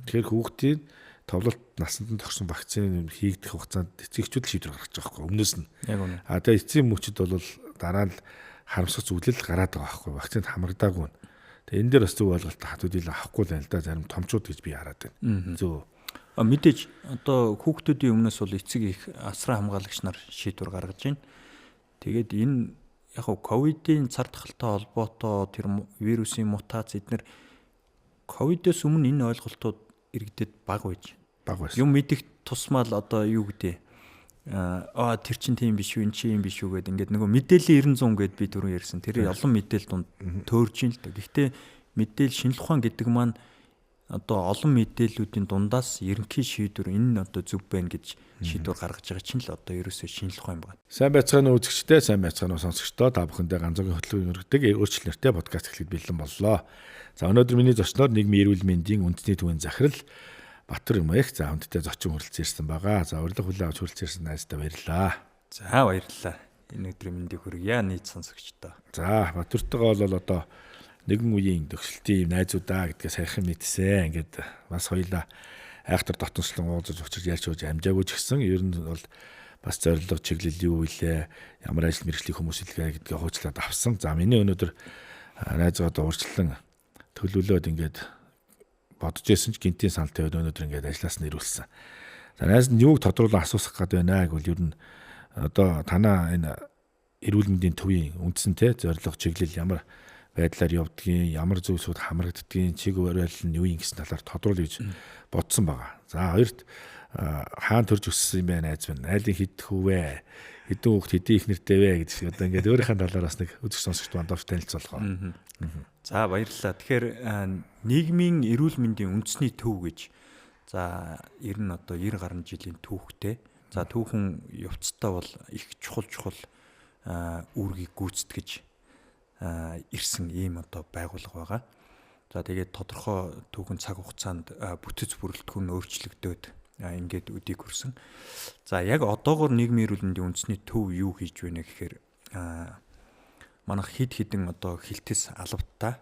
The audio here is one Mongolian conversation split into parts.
Тэгэхээр хүүхдийн товлолт насанд нь тохирсон вакцины хийгдэх хугацаанд эцэг эхчүүд л шийдвэр гаргаж байгаа байхгүй өмнөөс нь. Яг үнэ. А тэгээ эцсийн мөчид бол дараа нь харамсах зүйлэл гараад байгаа байхгүй вакцинд хамрагдаагүй. Тэгээ энэ дээр бас зөв ойлголт хатууд ил авахгүй л байна л да, зарим томчууд гэж би хараад байна. Зөв. А мэдээж одоо хүүхдүүдийн өмнөөс бол эцэг их асран хамгаалагч нар шийдвэр гаргаж байна. Тэгээд энэ яг хав ковидын цар тахалтай холбоотой тэр вирусын мутац эднэр ковидоос өмнө энэ ойлголтууд иргэдэд бага байж. Бага байсан. Юм мэдэх тусмаа л одоо юу гэдэг аа тэр чин тийм биш үү, эн чинь юм биш үү гэд ингээд нөгөө мэдээллийн 90 100 гэд би түрүү ярьсан. Тэр олон мэдээлэл дунд төөрж ин л да. Гэхдээ мэдээлэл шинжлэх ухаан гэдэг маань одоо олон мэдээллүүдийн дундаас ерөнхий шийдвэр энэ нь одоо зөв байна гэж шийдвэр гаргаж байгаа чинь л одоо ерөөсөө шинжлэх ухаан байна. Сайн байцгаана уу үзэгчдээ, сайн байцгаана уу сонсогчдоо. Та бүхэндээ ганцхан хөтөлбөрийн өргөдөг өөрчлөлт нэртэй подкаст эхлэхэд бэлэн боллоо. За өнөөдөр миний зочноор нийгмийн эрүүл мэндийн үндэсний төвийн захирал Батар Юмэх за хүндтэй зочин хүрэлцэн ирсэн байгаа. За урилга хүлээн авч хүрэлцэн ирсэн найздаа баярлалаа. За баярлалаа. Энэ өдрийн мэндийг хүргье нийт сонсогчдоо. За Батартайгаа бол одоо нэгэн үеийн төгсөлтийн найзуудаа гэдгээ саяхан мэдсэн. Ингээд бас хоёлаа айхтар дотносчлон уулзаж учирч ярьж ууж амжаагүй ч гэсэн ер нь бол бас зорилго чиглэл юу вүлээ, ямар ажил мэргэжлийн хүмүүс илгээ гэдгээ хуучлаад авсан. За миний өнөөдөр найзгаад урьдчилан төлөвлөөд ингээд бодож исэн ч гинтийн санал тавиад өнөөдөр ингээд ажлаас нь ирүүлсэн. За найз нь юуг тодруулан асуусах гээд байна гэвэл ер нь одоо танаа энэ эрүүл мэндийн төвийн үндсэн те зорилго чиглэл ямар байдлаар явдгийн, ямар зүйлсүүд хамрагддгийн, чиг уриал нь юу юм гэсэн талаар тодруулъя гэж бодсон байгаа. За хоёрт хаан төрж өссөн юм бэ найз минь? Айлын хэд хүү вэ? Хэдэн хүүхд хэдэн их нэртэй вэ гэдэг шиг одоо ингээд өөрийнхөө талаар бас нэг үзэгч сонсогчд мандавч танилцуулах. За баярлалаа. Тэгэхээр нийгмийн эрүүл мэндийн үндэсний төв гэж за ер нь одоо 90 гаруй жилийн түүхтэй. За түүхэн явцтай бол их чухал чухал үүргийг гүйцэтгэж ирсэн ийм одоо байгууллага байгаа. За тэгээд тодорхой түүхэн цаг хугацаанд бүтэц бүрэлдэхүүн өөрчлөгдөөд ингээд өдийг хүрсэн. За яг одоогор нийгмийн эрүүл мэндийн үндэсний төв юу хийж байна гэхээр манайх хэд хэдэн одоо хилтэс албатай.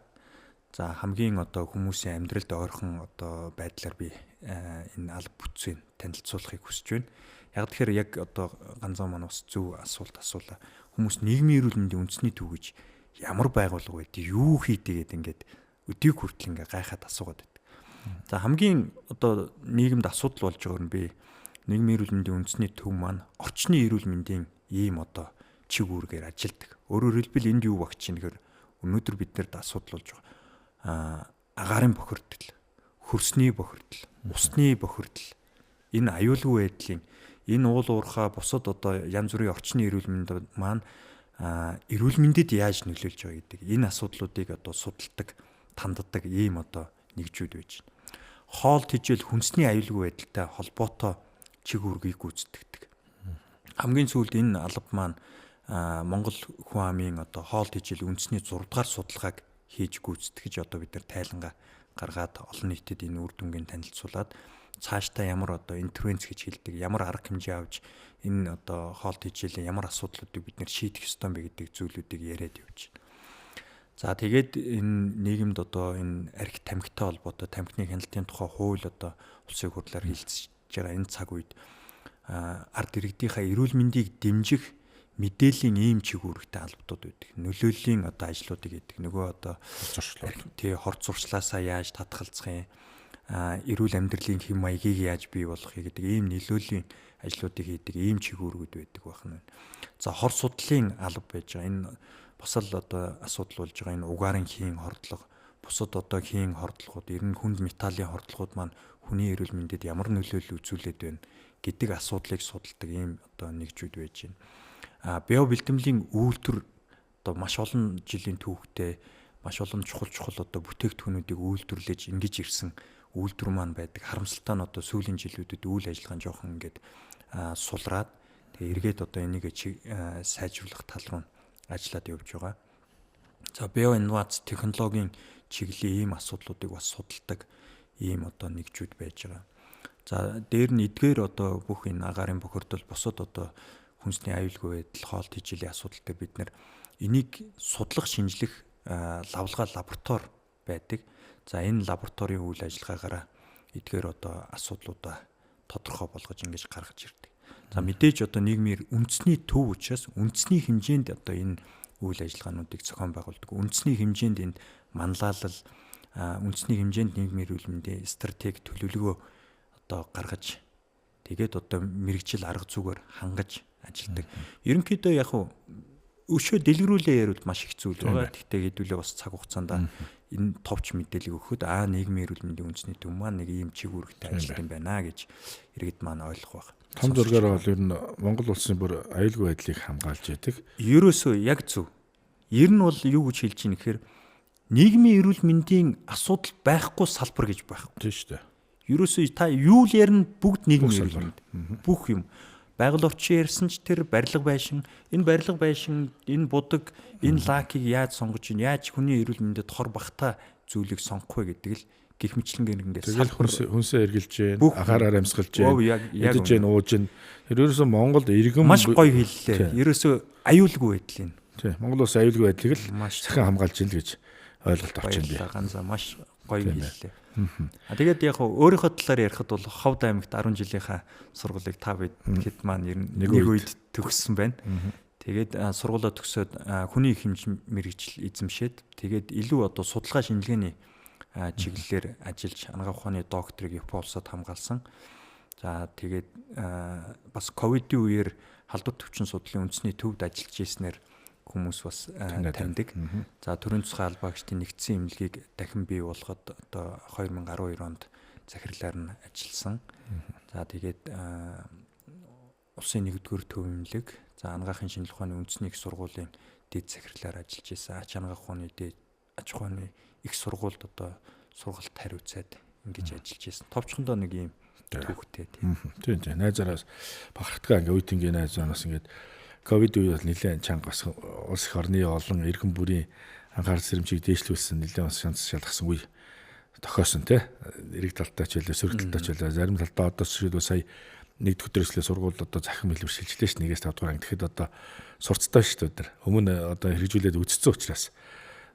За хамгийн одоо хүмүүсийн амьдралд ойрхон одоо байдлаар би энэ алба бүтцийг танилцуулахыг хүсэж байна. Яг тэгэхээр яг одоо ганцхан маань бас зөв асуулт асуулаа. Хүмүүс нийгмийн эрүүл мэндийн үндэсний төв гэж ямар байгууллага байдгийг, юу хийдэг гэдэг ингээд өдийг хүртэл ингээ гайхаад асуугаад байдаг. За хамгийн одоо нийгэмд асуудал болж байгаа нь би нийгмийн эрүүл мэндийн үндэсний төв маань орчны эрүүл мэндийн ийм одоо чиг үүргээр ажилдаг. Өөрөөр хэлбэл энд юу багч юм гэхээр өнөөдөр бид нарт асуудал болж байгаа. Агаарын бохирдол, хөрсний бохирдол, усны бохирдол, энэ аюулгүй байдлын энэ уул уурхай бусад одоо янз бүрийн орчны эрүүл мэнд маань эрүүл мэндэд яаж нөлөөлж байгаа гэдэг энэ асуудлуудыг одоо судалдаг, танддаг ийм одоо нэгжүүд байж байна. Хоол тэжээл хүнсний аюулгүй байдалтай холбоотой чиг үүргийг гүйцэтгэдэг. Хамгийн сүүлд энэ алба маань Монгол хүн амын одоо хоол тэжээл үндэсний 6 дугаар судалгааг хийж гүйцэтгэж одоо бид нар тайлангаа гаргаад олон нийтэд энэ үр дүнгийг танилцуулаад цаашдаа ямар одоо интервенц гэж хэлдэг, ямар арга хэмжээ авч энэ одоо хоол тэжээлийн ямар асуудлуудыг бид нэр шийдэх ёстой юм бэ гэдэг зүйлүүдийг яриад явж байна. За тэгээд энэ нийгэмд одоо энэ арх тамхитай холбоотой тамхины хяналтын тухай хууль одоо улсын хурлаар хилцэж байгаа энэ цаг үед ард иргэдийнхаа эрүүл мэндийг дэмжих мэдээллийн ийм чиг үүрэгтэй албадууд байдаг. Нөлөөллийн одоо ажлуудыг хийдэг. Нөгөө одоо тий хор зуршлаасаа яаж татгалзах юм, эрүүл амьдралын хэм маягийг яаж бий болгохыг гэдэг ийм нөлөөллийн ажлуудыг хийдэг ийм чиг үүргүүд байдаг байх нь. За хор судлалын алба байж байгаа. Энэ бас л одоо асуудал болж байгаа энэ угаарын хийн хордлого, бусад одоо хийн хордлогууд, ер нь хүнд металлын хордлогууд маань хүний эрүүл мэндэд ямар нөлөөлөл үзүүлээд байна гэдэг асуудлыг судалдаг ийм одоо нэгжүүд байж байна. Био бэлтгэлийн үйлдвэр одоо маш олон жилийн түүхтэй маш олон чухал чухал одоо бүтээгдэхүүнүүдийг үйлдвэрлэж ингэж ирсэн үйлдвэр маань байдаг. Харамсалтай нь одоо сүүлийн жилүүдэд үйл ажиллагаа нь жоохон ингээд сулраад тэгээ эргээд одоо энийг сайжруулах тал руу ажиллаад явж байгаа. За био инновац технологийн чиглэлийн ийм асуудлуудыг бас судалдаг ийм одоо нэгжүүд байж байгаа. За дээр нь эдгээр одоо бүх энэ агаарын бохирдол бусад одоо хүнсний аюулгүй байдал, хоол тэжээлийн асуудал дээр бид нэр энийг судлах, шинжлэх лавлгаа лаборатори байдаг. За энэ лабораторийн үйл ажиллагаагаараа Эдгээр одоо асуудлуудаа тодорхой болгож ингэж гаргаж ирдэг. За мэдээж одоо нийгмийн үндэсний төв учраас үндэсний хэмжээнд одоо энэ үйл ажиллагаануудыг зохион байгуулдаг. Үндэсний хэмжээнд энд манлайлал, үндэсний хэмжээнд нийгмийн эрүүл мэндийн стратеги төлөвлөгөө одоо гаргаж тэгээд одоо мэргэжил арга зүгээр хангаж ажилладаг. Ерөнхийдөө яг хуу өшөө дэлгэрүүлээ яриул маш их зүйл байгаа. Гэхдээ хэдүүлээ бас цаг хугацаанд энэ товч мэдээллийг өгөхөд нийгмийн эрүүл мэндийн үндэсний төв маань нэг ийм чиг үүрэгтэй ажилладаг юм байна гэж иргэд маань ойлгох байх. Том зургаар бол ер нь Монгол улсын бүр аюулгүй байдлыг хамгаалж яадаг. Ерөөсөө яг зөв. Ер нь бол юу гэж хэлж ийм гэхээр нийгмийн эрүүл мэндийн асуудал байхгүй салбар гэж байхгүй. Тийм шүү дээ. Ерөөсөө та юу л ярина, бүгд нийгмийн эрүүл мэнд. Бүх юм. Байгаль орчин ярьсан ч тэр барилга байшин, энэ барилга байшин, энэ будаг, энэ лакийг яаж сонгож ийн, яаж хүний эрүүл мэндэд хор багтаа зүйлийг сонгох вэ гэдэг л гих мэтлэнгээр ингээд салбар хүнсээ эргэлж гин, ахаараар амьсгалж гин, идэж гин, ууж гин. Ерөөсөө Монголд иргэн маш гоё хэллээ. Ерөөсөө аюулгүй байдал юм. Тийм. Монгол улсын аюулгүй байдлыг л маш сайхан хамгаалж ийн л гэж ойлголт авч байна би. Ганцаа маш гоё хэллээ. А тэгээд яг өөрийнхөө талаар ярихад бол Ховд аймагт 10 жилийнхаа сургуулийг та бид хэд маань ер нь нэг үед төгссөн байна. Тэгээд сургуулаа төгсөөд хүний их хэмж мэргэжил эзэмшээд тэгээд илүү одоо судалгаа шинжилгээний чиглэлээр ажиллаж анагаах ухааны докторыг Япон улсад хамгаалсан. За тэгээд бас ковидын үеэр халдвар төвчин судлалын үндэсний төвд ажиллаж ирснээр хүмүүс бас таньдаг. За төрийн тусгай албаагчдын нэгдсэн эмнэлгийг дахин бий болгоход одоо 2012 онд захирлаар нь ажилласан. За тэгээд улсын нэгдүгээр төв эмнэлэг, за анагаахын шинжилгээ ухааны үндэсний их сургуулийн дэд захирлаар ажиллаж байсан. Ач анагаах ухааны дэд аж ахуйн их сургуульд одоо сургалт хариуцаад ингэж ажиллаж байсан. Товчхондоо нэг ийм түүхтэй тийм. Тийм тийм. Найзаараас бахархтгаа ингээ үеийнгийн найзаанаас ингээд ковид үе бол нэлээд чанга бас улс их орны олон иргэн бүрийн анхаарал сэрэмжийг дээшлүүлсэн, нэлээд бас шанс шалгасан үе тохиосон тий. Эрэг талтай ч байлаа, сөрөг талтай ч байлаа. Зарим талдаа одоо жишээлбэл сая нэгд өдрөөслөө сургууль одоо захин хэлбэр шилжлээ ш 1-ээс 5 дугаар анги. Тэгэхэд одоо сурцтай шүү дээ өдөр. Өмнө одоо хэрэгжүүлээд үтцсэн учраас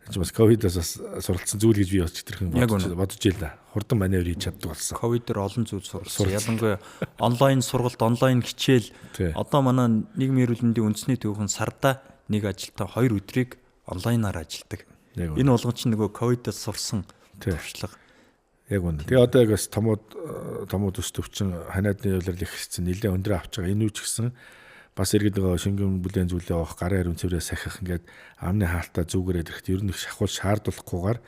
энэ ч бас ковидоос бас суралцсан зүйл гэж би бас чөтөрхөн бодож ийлээ. Хурдан маневр хийж чаддаг болсон. Ковидор олон зүйл суралцсан. Ялангуяа онлайн сургалт, онлайн хичээл. Одоо манай нийгмийн эрүүл мэндийн үндэсний төвхөн сарда нэг ажилтаа 2 өдрийг онлайнаар ажилладаг. Энэ болгон чинь нөгөө ковидоос сурсан туршлага. Яг үнэ. Тэгээ одоо яг бас томууд өс төвчин ханиадны улирал ихсэн нэлээд өндөр авч байгаа. Энэ үуч гэсэн бас иргэд нөгөө шингэн бүлээн зүйлээ авах, гарын ариун цэврээ сахих ингээд амны хаалтаа зүгээрээ ирэхэд ер нь их шахуул шаардуулахгүйгээр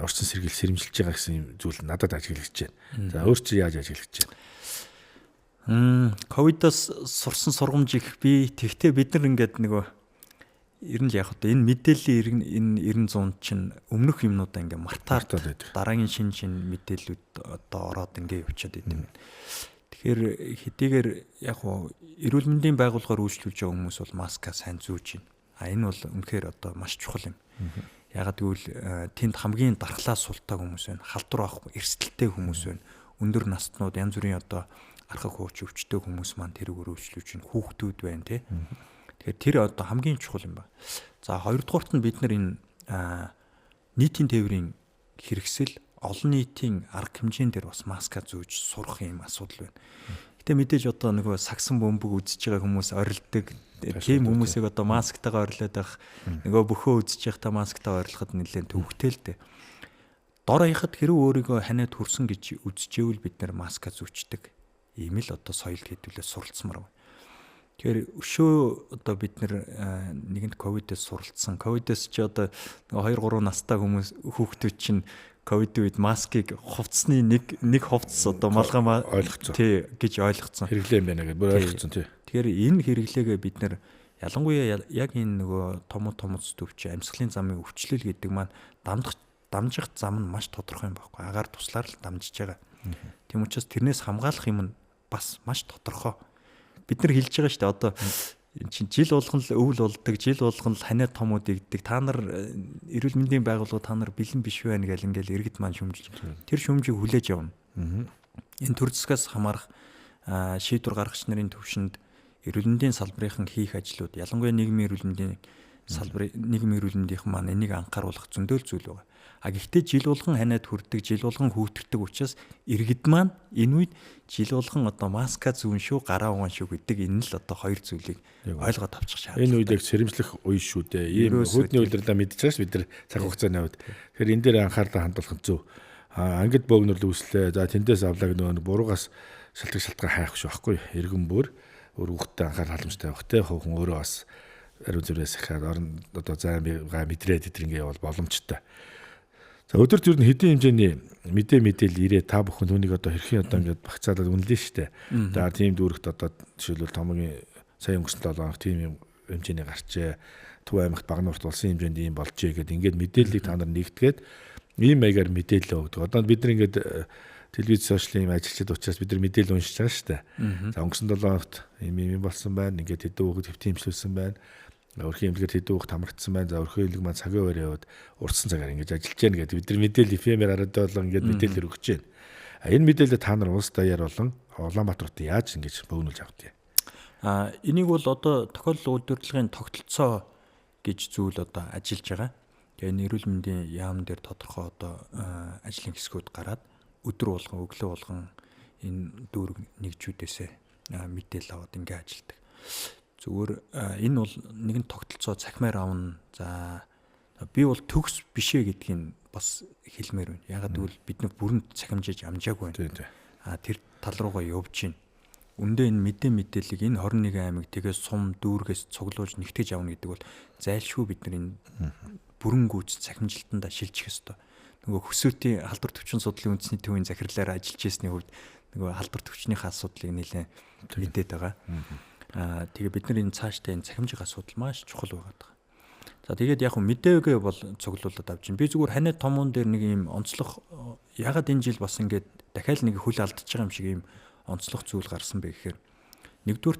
орчин сэргийл сэрэмжилж байгаа гэсэн юм зүйл надад ажиглагдаж байна. За өөр чи яаж ажиглагдаж байна? Ковидоос сурсан сургамж их би. Тэгтээ бид нар ингээд нөгөө ер нь л яг одоо энэ мэдээллийн энэ 90 100 чинь өмнөх юмнуудаа ингээ мартаад дараагийн шин мэдээллүүд одоо ороод ингээ явчихад идэв юм. Тэгэхээр хэдийгээр яг уу эрүүл мэндийн байгууллагаар үйлчлүүлж байгаа хүмүүс бол маска сайн зүүж байна. А энэ бол үнэхээр одоо маш чухал юм. Ягаад гэвэл тэнд хамгийн дархлаа султаа хүмүүс байна. Халдвар авах эрсдэлтэй хүмүүс байна. Өндөр настнууд, янз бүрийн одоо архаг хууч өвчтөй хүмүүс маань тэрүүгээр үйлчлүүлж байна. Хүүхдүүд байна тий. Тэгэхээр тэр одоо хамгийн чухал юм байна. За хоёрдугаарт нь бид нар энэ нийтийн тээврийн хэрэгсэл олон нийтийн арга хэмжээн дээр бас маска зүүж сурах юм асуудал байна. Гэтэ мэдээж одоо нөгөө сагсан бөмбөг үзэж байгаа хүмүүс орилдог. Тийм хүмүүсийг одоо масктайгаа орилоод байх, нөгөө бөхөө үзэж байхдаа масктайгаа орилоход нэлээд төвөгтэй л дээ. Дор хаяхад хэрэг өөрийгөө ханиад хүрсэн гэж үзчихвэл бид нэр маска зүүчдэг. Ийм л одоо соёл хэдүүлээ суралцмаар байна. Тэгэхээр өшөө одоо бид нэр нэгэнт ковидээс суралцсан. Ковидээс чи одоо 2 3 настай хүмүүс хүүхдүүд чинь ковид үед маскыг хувцсны нэг хувцс одоо малгай ойлгоцсон. Тий гэж ойлгоцсон. Хэрэглээ юм байна гэдээ бүр ойлгоцсон тий. Тэгэхээр энэ хэрэглээгээ бид нэр ялангуяа яг энэ нөгөө томоц төвч амьсгалын замын өвчлөл гэдэг маань дамжих зам нь маш тодорхой юм байхгүй. Агаар туслаар л дамжиж байгаа. Тийм учраас тэрнээс хамгаалах юм нь бас маш тодорхой. Бид нар хэлж байгаа шүү дээ одоо энэ чинь жил болгон л өвөл болдог, жил болгон л ханиад томууд игдэг. Та нар эрүүл мэндийн байгууллага та нар бэлэн биш байна гэл ингээл иргэд маань шүмжилж. Тэр шүмжийг хүлээж явна. Энэ төр засгаас хамаарах шийдвэр гаргагч нарын төвшөнд эрүүл мэндийн салбарынхан хийх ажлууд, ялангуяа нийгмийн эрүүл мэндийн салбарын нийгмийн эрүүл мэндийнхэн маань энийг анхааруулах зөндөл зүйл байгаа. А гэхдээ жил болгон ханиад хүрдэг, жил болгон хүүтэрдэг учраас иргэд маань энэ үед жил болгон одоо маска зүүн шүү, гараа угаан шүү гэдэг энэ л одоо хоёр зүйлийг ойлгоод авчих шаардлагатай. Энэ үед яг сэрэмжлэх үе шүү дээ. Ийм хүүдний улирлаа мэдчихэж байгаа ш бид нар цаг хугацааны хувьд. Тэгэхээр энэ дээр анхаарлаа хандуулах нь зөв. Ангид бөөгнөрл үүслээ. За тэндээс авлаа нөгөө буруугаас шалтгаан шалтгаан хайх шүү байхгүй. Иргэн бүр өөр хүүхдтэй анхаарал халамжтай явах те хүн өөрөө бас ариун зүрээс ахаад орон одоо зай мэдрээд эдэр ингээ явал боломжтой. За өдөрт ер нь хэдийн хэмжээний мэдээ мэдээлэл ирээ та бүхэн түүнийг одоо хэрхэн одоо ингээд багцаалаад үнэлнэ штэ. За тийм дүүрэгт одоо жишээлбэл томгийн сая өнгөрсөн 7 хоног тийм юм хэмжээний гарчээ. Төв аймагт Багануурт улсын хэмжээнд ийм болжээ гэд ингээд мэдээллийг та нар нэгтгээд ийм маягаар мэдээлэл өгдөг. Одоо бид нар ингээд телевиз сошиал ийм ажилчид учраас бид нар мэдээлэл уншиж байгаа шүү дээ. За өнгөрсөн 7 хоногт ийм ийм болсон байна. Ингээд хэдэн хүүхэд хэвтийн имжлүүлсэн байна. Өрхийн эмнэлгээр хэдэн хүүхэд хамрагдсан байна. За өрхийн эмнэлэг маань цагийн хуваар яваад урдсан цагаар ингэж ажиллаж байна гэдэг бид нар мэдээлэл FM-ээр хараад болон ингээд мэдээлэл өгч байна. А энэ мэдээлэлээ та нар улс даяар болон Улаанбаатар хотод яаж ингэж бөөгнүүлж авдаг юм? А энийг бол одоо тохиолдол үйлдвэрлэлийн тогтолцоо гэж зүйл одоо ажиллаж байгаа. Тэгээ энэ эрүүл мэндийн яам дээр тодорхой одоо ажлын хэсгүүд гараад өдөр болгон өглөө болгон энэ дүүрэг нэгжүүдээсээ мэдээлэл аваад ингээ ажилладаг. Зүгээр энэ бол нэгэн тогтолцоо цахимаар авна. За би бол төгс бишээ гэдгийг бас хэлмээр байна. Ягаад гэвэл бид нар бүрэн цахимжиж амжаагүй байна. А тэр тал руугаа явж байна. Үндэ энэ мэдээ мэдээллийг энэ 21 аймаг тэгээ сум дүүргээс цуглуулж нэгтгэж авна гэдэг бол зайлшгүй бид нар энэ бүрэн гүйц цахимжилтандаа шилжих ёстой. Нөгөө хөсөөтийн халдвар төвчин судлалын үндэсний төвийн захирлаараа ажиллаж ирсний хувьд нөгөө халдвар төвчнийхээ асуудлыг нэлээд мэдээд байгаа. Аа тэгээ бид нар энэ цаашдаа энэ цахимжийн асуудал маш чухал байгаад байгаа. За тэгээд яг хөө мэдээгээ бол цуглуулад авч чинь. Би зүгээр ханиад томуун дээр нэг юм онцлог ягаад энэ жил бас ингээд дахиад нэг хөл алдчихж байгаа юм шиг юм онцлог зүйл гарсан бэ гэхээр нэгдүгээр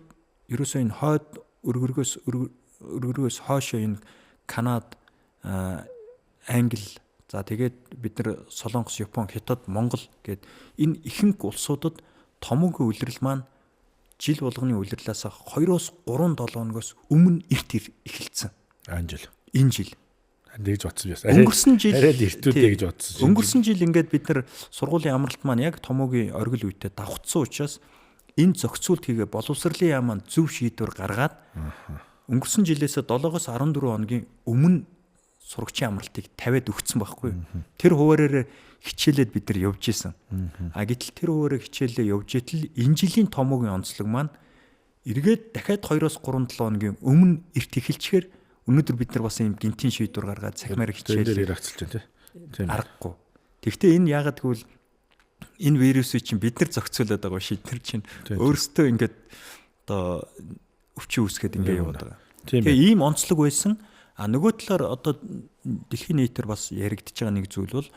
ерөөсөө энэ хойд өргөргөөс хойшоо энэ Канад, Англи, за тэгээд бид нар Солонгос, Япон, Хятад, Монгол гээд энэ ихэнх улсуудад томоогийн улирал маань жил болгоны улирлаас 2-оос 3 7 хоногоос өмнө эрт эхэлсэн. Энэ жил. Энэ жил. Тэгж бодсон юм. Өнгөрсөн жил арай л эртүүдээ гэж бодсон. Өнгөрсөн жил ингээд бид нар сургуулийн амралт маань яг томоогийн оргил үедээ давхцсан учраас энэ зохицуулт хийгээ боловсролын яам маань зөв шийдвэр гаргаад өнгөрсөн жилээсээ 7-оос 14 хоногийн өмнө сурагчийн амралтыг тавиад өгсөн байхгүй. Тэр хуваараараа хичээлээд бид нар явж исэн. А гэтэл тэр хуваараа хичээлээ явж итэл энэ жилийн томоогийн онцлог маань эргээд дахиад 2-оос 3 7 хоногийн өмнө эрт эхэлчихээр өнөөдөр бид нар бас ийм гинтийн шийдвэр гаргаад цахимаар хичээлээр реакцлж байна тийм. Аргагүй. Тэгэхдээ энэ яагаад гэвэл энэ вирусыг чинь бид нар зохицуулаад байгаа биш эдгээр чинь өөрсдөө ингээд одоо өвчин үүсгээд ингээд яваад байгаа. Тэгээ ийм онцлог байсан. А нөгөө талаар одоо дэлхийн нийтээр бас яригдж байгаа нэг зүйл бол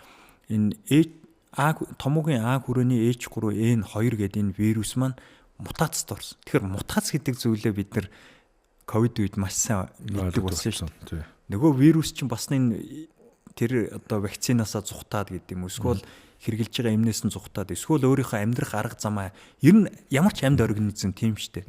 энэ А томоогийн А хүрээний H3N2 гэдэг энэ вирус маань мутацид орсон. Тэгэхээр мутац гэдэг зүйлээ бид нар ковид үед маш сайн мэддэг болсон шүү дээ. Нөгөө вирус чинь бас энэ тэр одоо вакцинаасаа зугтаад гэдэг юм эсвэл хэрглэж байгаа эмнээс нь зугтаад эсвэл өөрийнхөө амьдрах арга замаа ер нь ямар ч амьд организм тийм шүү дээ.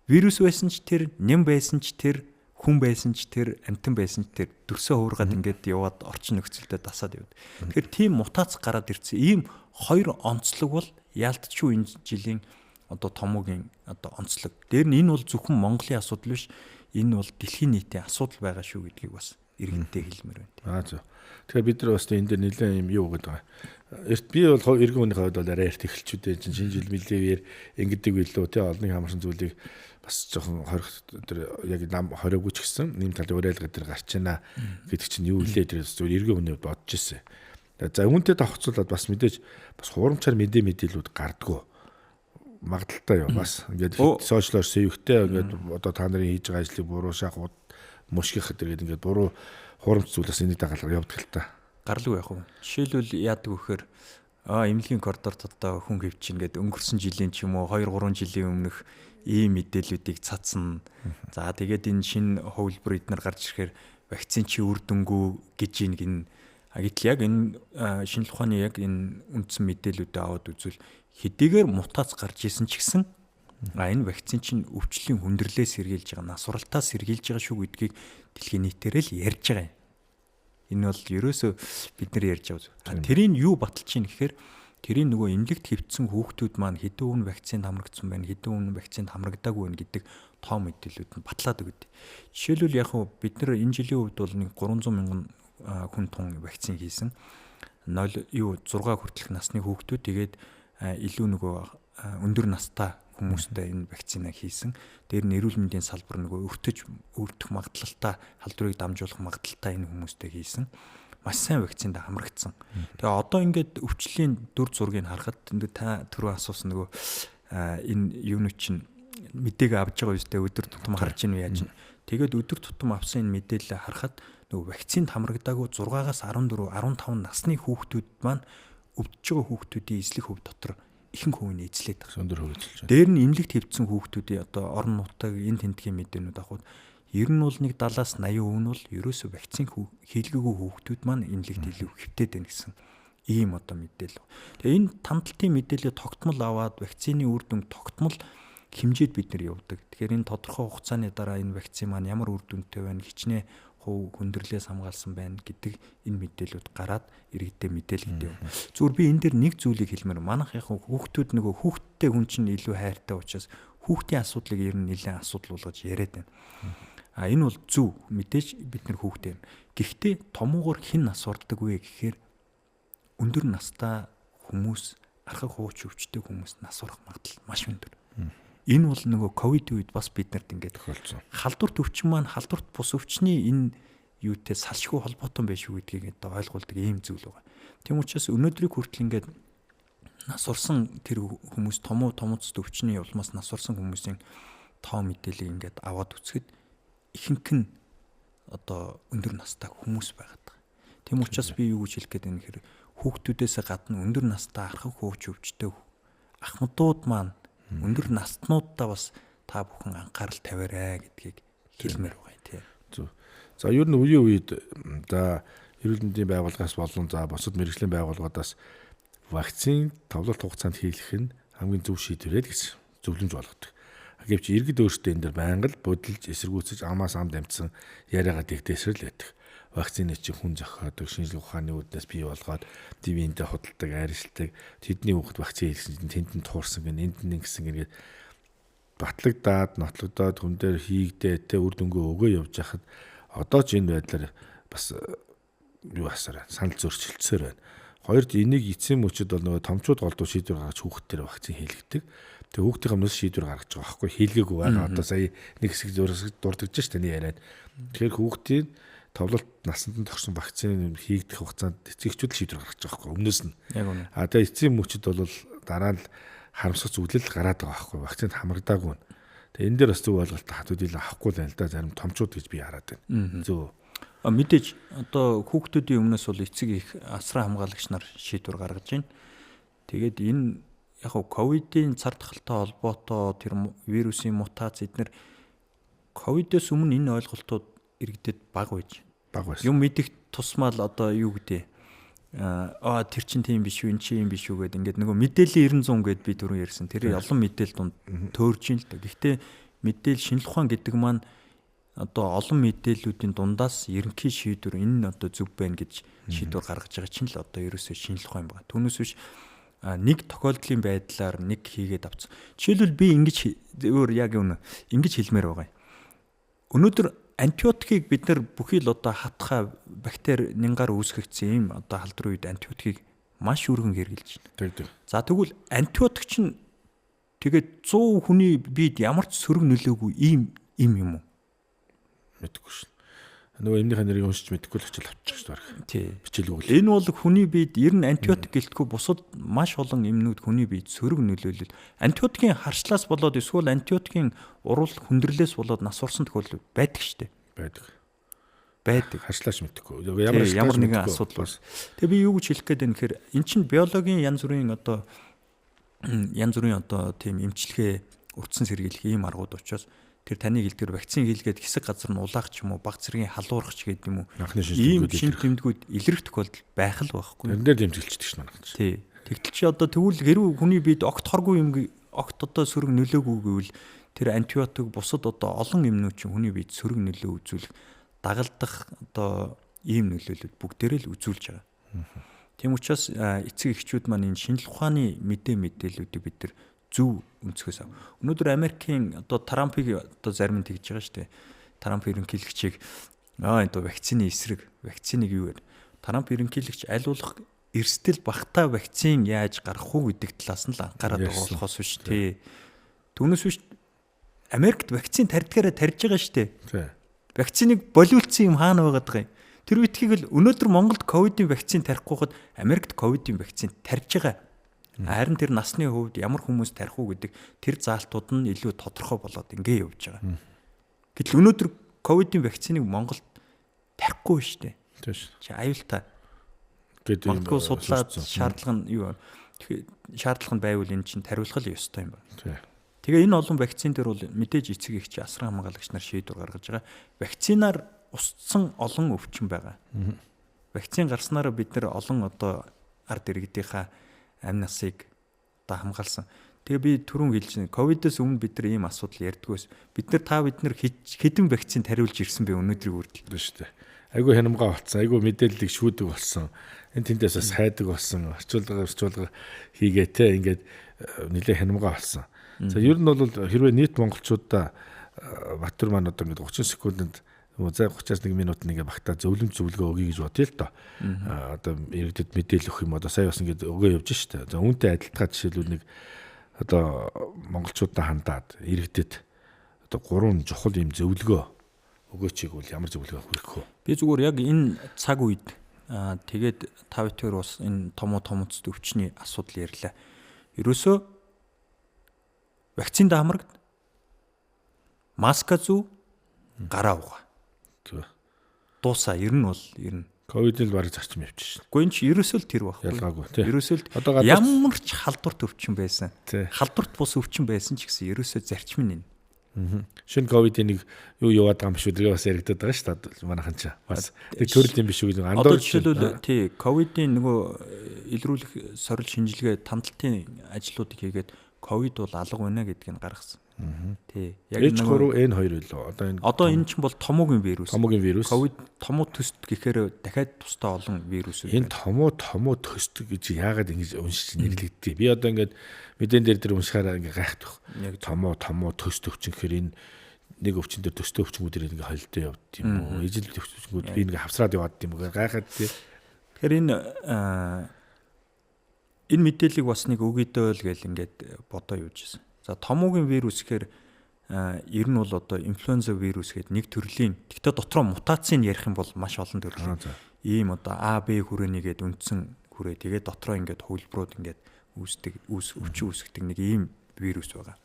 Вирус байсан ч тэр, нэм байсан ч тэр, хүн байсан ч тэр, амьтан байсан ч тэр дөрсөө хуургаад ингээд яваад орчин нөхцөлдөө дасаад явд. Тэгэхээр тийм мутац гараад ирсэн. Ийм хоёр онцлог бол яалтчгүй энэ жилийн одоо томоогийн одоо онцлог. Дээр нь энэ бол зөвхөн Монголын асуудал биш. Энэ бол дэлхийн нийтийн асуудал байгаа шүү гэдгийг бас иргэнтэй хэлмээр байна. Аа зөв. Тэгэхээр бид нар бас энэ дээр нэлээд юм юу гэдэг байгаа. Эрт би бол иргэн хүний хувьд бол арай эрт эхэлчүүдээ чинь шинэ жил мэлээвэр ингэдэг билүү те олонний хамарсан зүйлийг бас жоохон хорих тэр яг нам хориогүй ч гэсэн нэм талын уриалга дээр гарч ийна гэдэг чинь юу илээ тэр зүгээр иргэн хүний хувьд бодож ирсэн. За үүнтэй давхцуулаад бас мэдээж бас хуурамчаар мэдээ мэдээлүүд гардгуу магадaltaй юу бас ингээд сошиалор сэвхтэй ингээд одоо та нарын хийж байгаа ажлыг буруу шах мөшгөх гэдэг ингээд буруу хуурамч зүйл бас энийг дагалгаар явдаг л та. Гарлгүй яг уу. Жишээлбэл яадаг вэхээр эмнэлгийн коридорт одоо хүн хөвчин гээд өнгөрсөн жилийн ч юм уу 2 3 жилийн өмнөх ийм мэдээллүүдийг цацна. За тэгээд энэ шинэ хувилбар эднэр гарч ирэхээр вакцин чи үр дүнгүй гэж ийн гин. А гэтэл яг энэ шинжлэх ухааны яг энэ үндсэн мэдээллүүдээ аваад үзвэл хэдийгээр мутац гарч исэн ч гэсэн энэ вакцин чинь өвчлөлийн хүндрэлээс сэргийлж байгаа, нас уралтаас сэргийлж байгаа шүү гэдгийг дэлхийн нийтээр л ярьж байгаа юм. Энэ бол ерөөсөө бид нар ярьж байгаа зүйл. Тэрийг юу баталж чинь гэхээр тэрийн нөгөө эмнэлэгт хэвтсэн хүүхдүүд маань хэдэн хүн вакцинд хамрагдсан байна, хэдэн хүн вакцинд хамрагдаагүй байна гэдэг тоо мэдээллүүд нь батлаад өгдөг. Жишээлбэл яг хуу бид нар энэ жилийн хувьд бол нэг 300 мянган хүн тун вакцин хийсэн. 0 юу 6 хүртэлх насны хүүхдүүд тэгээд илүү нөгөө өндөр настай хүмүүстэй энэ вакцина хийсэн. Дээр нь эрүүл мэндийн салбар нөгөө өртөж өртөх магадлалтай, халдварыг дамжуулах магадлалтай энэ хүмүүстэй хийсэн. Маш сайн вакцинд хамрагдсан. Тэгээ одоо ингээд өвчлөлийн дүр зургийг харахад та түрүү асуусан нөгөө энэ юуны чинь мэдээг авч байгаа үстэй өдөр тутам харж ийн үү яаж. Тэгээд өдөр тутам авсан энэ мэдээлэлээ харахад нөгөө вакцинд хамрагдаагүй 6-аас 14, 15 насны хүүхдүүд маань өвдөж байгаа хүүхдүүдийн эзлэх хөв дотор ихэнх хувийг нь эзлээд байгаа. Өндөр хувь эзэлж байна. Дээр нь эмнэлэгт хэвдсэн хүүхдүүдийн одоо орон нутаг энэ тентгийн мэдээнүүд авахуд ер нь бол нэг 70-аас 80% нь бол ерөөсөө вакцин хийлгээгүй хүүхдүүд маань эмнэлэгт илүү хэвтээд байна гэсэн ийм одоо мэдээлэл. Тэгээ энэ тандалтын мэдээлэл тогтмол аваад вакцины үр дүн тогтмол хэмжээд бид нэр явдаг. Тэгэхээр энэ тодорхой хугацааны дараа энэ вакцин маань ямар үр дүнтэй байна, хичнээн хувь хүндрэлээс хамгаалсан байна гэдэг энэ мэдээлүүд гараад иргэдээ мэдээлэгдээ. Зүгээр би энэ дээр нэг зүйлийг хэлмээр, манайх яг хүүхдүүд нөгөө хүүхдтэй хүн чинь илүү хайртай учраас хүүхдийн асуудлыг ер нь нэлээд асуудал болгож яриад байна. А энэ бол зөв, мэдээж бид нар хүүхдээ. Гэхдээ томуугоор хэн нас ордог вэ гэхээр өндөр настай хүмүүс, архаг хууч өвчтэй хүмүүс нас орох магадлал маш өндөр. Энэ бол нөгөө ковид үед бас бид нарт ингээд тохиолдсон. Халдварт өвчин маань халдварт бус өвчний энэ юутэй салшгүй холбоотой байх шүү гэдгийг одоо ойлгуулдаг ийм зүйл байгаа. Тийм учраас өнөөдрийг хүртэл ингээд нас орсон тэр хүмүүс томуу томцд өвчний улмаас нас орсон хүмүүсийн тоо мэдээллийг ингээд аваад үзэхэд ихэнх нь одоо өндөр настай хүмүүс байгаад байгаа. Тийм учраас би юу гэж хэлэх гээд байна гэхээр хүүхдүүдээс гадна өндөр настай архаг хууч өвчтэй ахмадууд маань өндөр настнуудаа бас та бүхэн анхаарал тавиарай гэдгийг хэлмээр байгаа тий. Зөв. За ер нь үеийн үед за эрүүл мэндийн байгууллагаас болон за бусад мэргэжлийн байгууллагуудаас вакцин товлолт хугацаанд хийлгэх нь хамгийн зөв шийдвэр л гэж зөвлөмж болгодог. Гэвч иргэд өөрсдөө энэ дэр байнга л будилж эсэргүүцэж амаас ам дамжсан яриагаа дэгдээсэр л байдаг. Вакцины чинь хүн зохиодог, шинжлэх ухааны үүднээс бий болгоод дивиндээ худалдаг, арилждаг. Тэдний хүүхэд вакцин хийлгэсэн чинь тэнд нь туурсан гэн, энд нь ингэсэн гэнгээд батлагдаад, нотлогдоод хүн дээр хийгдээ тэ үр дүнгээ өгөө явж хахад одоо ч энэ байдлаар бас юу асаар санал зөрчилдсөөр байна. Хоёрд энийг эцсийн мөчид бол нөгөө томчууд голдуу шийдвэр гаргаж хүүхдээр вакцин хийлгдэг. Тэгээ хүүхдийн өмнөөс шийдвэр гаргаж байгаа байхгүй хийлгээгүй байгаа. Одоо сая нэг хэсэг зураг дурдж ш таны яриад. Тэгэхээр хүүхдийн товлолт насанд нь тогсон вакцины хийгдэх хугацаанд эцэгчүүд л шийдвэр гаргаж байгаа байхгүй өмнөөс нь. Яг үнэ. А тэгээ эцсийн мөчид бол дараа нь харамсах зүйлэл гараад байгаа байхгүй вакцинд хамрагдаагүй. Тэгээ энэ дээр бас зөв ойлголт хатууд ил авахгүй л байна л да зарим томчууд гэж би хараад байна. Зөв. А мэдээж одоо хүүхдүүдийн өмнөөс бол эцэг их асран хамгаалагч нар шийдвэр гаргаж байна. Тэгээд энэ яг хав ковидын цар тахалтай холбоотой тэр вирусын мутац эднэр ковидоос өмнө энэ ойлголтууд иргэдэд бага байж. Бага байсан. Юм мэдих тусмаа л одоо юу гэдэг аа тэр чин тийм биш үү, эн чинь юм биш үү гэдэг ингээд нөгөө мэдээллийн 900 гэд би түрүүн ярьсан. Тэр олон мэдээлэл дунд төөрж ин л да. Гэхдээ мэдээлэл шинжлэх ухаан гэдэг маань одоо олон мэдээллүүдийн дундаас ерөнхий шийдвэр энэ нь одоо зөв байна гэж шийдвэр гаргаж байгаа чинь л одоо ерөөсөө шинжлэх ухаан байна. Түүнээс биш нэг тохиолдлын байдлаар нэг хийгээд авцсан. Жишээлбэл би ингэж өөр яг юм ингэж хэлмээр байгаа юм. Өнөөдөр антибиотикийг бид нар бүхий л одоо хатхаа бактери нянгаар үүсгэгдсэн ийм одоо халдвар үед антибиотикийг маш өргөн хэрэглэж байна. Тэг. За тэгвэл антибиотик чинь тэгээд 100 хүний биед ямар ч сөрөг нөлөөгүй ийм юм уу? Мэдэхгүй шин. Нөгөө эмнийхээ нэрийг уншиж мэдэхгүй л очил авчих шүү дээ. Тий. Бичээлгүй. Энэ бол хүний биед ер нь антибиотик гэлтгүй бусад маш олон эмнүүд хүний биед сөрөг нөлөөлөл. Антибиотикийн харшлаас болоод эсвэл антибиотикийн урал хүндрэлээс болоод нас орсон тохиолдол байдаг шүү дээ. Байдаг. Байдаг. Харшлаач мэдэхгүй. Ямар нэгэн асуудал бас. Тэгээ би юу гэж хэлэх гээд байна гэхээр эн чинь биологийн янз бүрийн одоо тийм эмчилгээ урдсан сэргийлэх ийм аргууд учраас тэр таны хэлдгэр вакцин хийлгээд хэсэг газар нь улаах ч юм уу баг зэргийн халуурах ч гэдэг юм уу анхны ийм шин тэмдгүүд илрэх тохиолдол байх л байхгүй. Тэрэн дээр дэмжгэлчдэг шин манайх. Тий. Тэгтэл чи одоо тэгвэл хэрүү хүний биед огт хоргүй юм огт одоо сөрөг нөлөөгүй гэвэл тэр антибиотик бусад одоо олон юмнууд чинь хүний биед сөрөг нөлөө үзүүлэх дагалдах одоо Ийм нөлөөлөл бүгдээрээ л үзүүлж байгаа. Тийм учраас эцэг эхчүүд маань энэ шинжлэх ухааны мэдээллүүдийг бид нар зөв өнцгөөс ав. Өнөөдөр Америкийн одоо Трампыг одоо зарим нь тэгж байгаа шүү дээ. Трамп ерөнхийлөгчийг энэ вакцины эсрэг, вакциныг юу вэ? Трамп ерөнхийлөгч аль болох эрсдэл багтаа вакцин яаж гаргах уу гэдэг талаас нь л анхаарал байгаа болохоос биш тий. Түүнээс биш Америкт вакцин тарьдгаараа тарьж байгаа шүү дээ. Вакциныг болиулсан юм хаана байгаад байгаа юм? Тэр үеитгийг л өнөөдөр Монголд ковидын вакцин тарихгүй хад Америкт ковидын вакцин тарьж байгаа. Харин тэр насны хувьд ямар хүмүүс тарих уу гэдэг тэр заалтууд нь илүү тодорхой болоод ингэ явж байгаа. Гэтэл өнөөдөр ковидын вакциныг Монголд тарихгүй шүү дээ. Тийм шүү. Чи аюултай. Магадгүй судлаад шаардлага нь юу шаардлага нь байвал энэ чинь тариулах л ёстой юм байна. Тийм. Тэгээ энэ олон вакцин дээр бол мэдээж эцэг эгч асран хамгаалагч нар шийдвэр гаргаж байгаа. Вакцинаар устсан олон өвчин байгаа. Вакцин гарснараа бид нар олон одоо ард иргэдийнхаа амь насыг одоо хамгаалсан. Тэгээ би түрүүн хэлж байна. Ковидоос өмнө бид нар ийм асуудал ярьдгүйс. Бид нар та бид нар хэдэн вакцин тариулж ирсэн бэ өнөөдрийг хүртэл. Тийм шүү дээ. Айгүй хянамгаа болцсон, айгүй мэдээллийг шүүдэг болсон. Энэ тэндээс бас хайдаг болсон. Орчуулга хийгээ те ингээд нэлээ хянамгаа болсон. За ер нь бол хэрвээ нийт монголчуудаа Батөр маань одоо ингээд 30 секундэд за 31 минут нэгэ багтаа зөвлөмж зөвлөгөө өгье гэж бодъё л доо. Одоо иргэдэд мэдээлэл өгөх юм одоо сая бас ингээд өгөө явж штэ. За үүнтэй адилтгаа жишээлбэл нэг одоо монголчуудаа хандаад иргэдэд одоо гурван чухал юм зөвлөгөө өгөөч бол ямар зөвлөгөө хүргэх вэ? Би зүгээр яг энэ цаг үед тэгээд та бүхэн бас энэ томоо томцд өвчний асуудал ярьлаа. Ерөөсөө вакцинд хамрагд, маска зүү, гараа угаа. Дуусаа ер нь бол ер нь ковид л бараг зарчим явчих шин. Гэхдээ энэ чи ерөөсөө л тэр байхгүй. Ялгаагүй тий. Ерөөсөө л ямар ч халдварт өвчин байсан. Халдварт бус өвчин байсан ч гэсэн ерөөсөө зарчим нь энэ. Шинэ ковидын нэг юу яваад байгаа юм биш үү? Тэгээ бас яригдаад байгаа шүү дээ. Манайхан ч бас нэг төрөл юм биш үү гэж андуурч. Одоо жишээлбэл тий ковидын нөгөө илрүүлэх сорил шинжилгээ тандалтын ажлуудыг хийгээд ковид бол алга байна гэдгийг гаргасан. Тий. Яг H3N2 илүү. Одоо энэ одоо энэ чинь бол томоогийн вирус. Томоогийн вирус. Ковид томуу төст гэхээр дахиад тусдаа олон вирусүүд. Энэ томуу төст гэж яагаад ингэж уншиж нэрлэгддэг. Би одоо ингээд мэдэн дээр уншихаараа ингээ гайхдах. Томуу төст өвчин гэхээр энэ нэг өвчин дээр төстөө өвчнгүүдээр ингээ холдоо явд юм уу? Ижил өвчнгүүд би ингээ хавсраад яваад юм уу? Гайхаад тий. Тэгэхээр энэ мэдээллийг бас нэг өгөөдөө л гэл ингээд бодоо юуж ирсэн. За томоогийн вирус гэхээр ер нь бол одоо инфлюенза вирус гэдэг нэг төрлийн. Гэхдээ дотроо мутацийг ярих юм бол маш олон төрлийн. Ийм одоо А, Б хүрээний гээд үндсэн хүрээ. Тэгээд дотроо ингээд хувилбарууд ингээд үүсдэг, өвчин үүсгдэг нэг ийм вирус байгаа.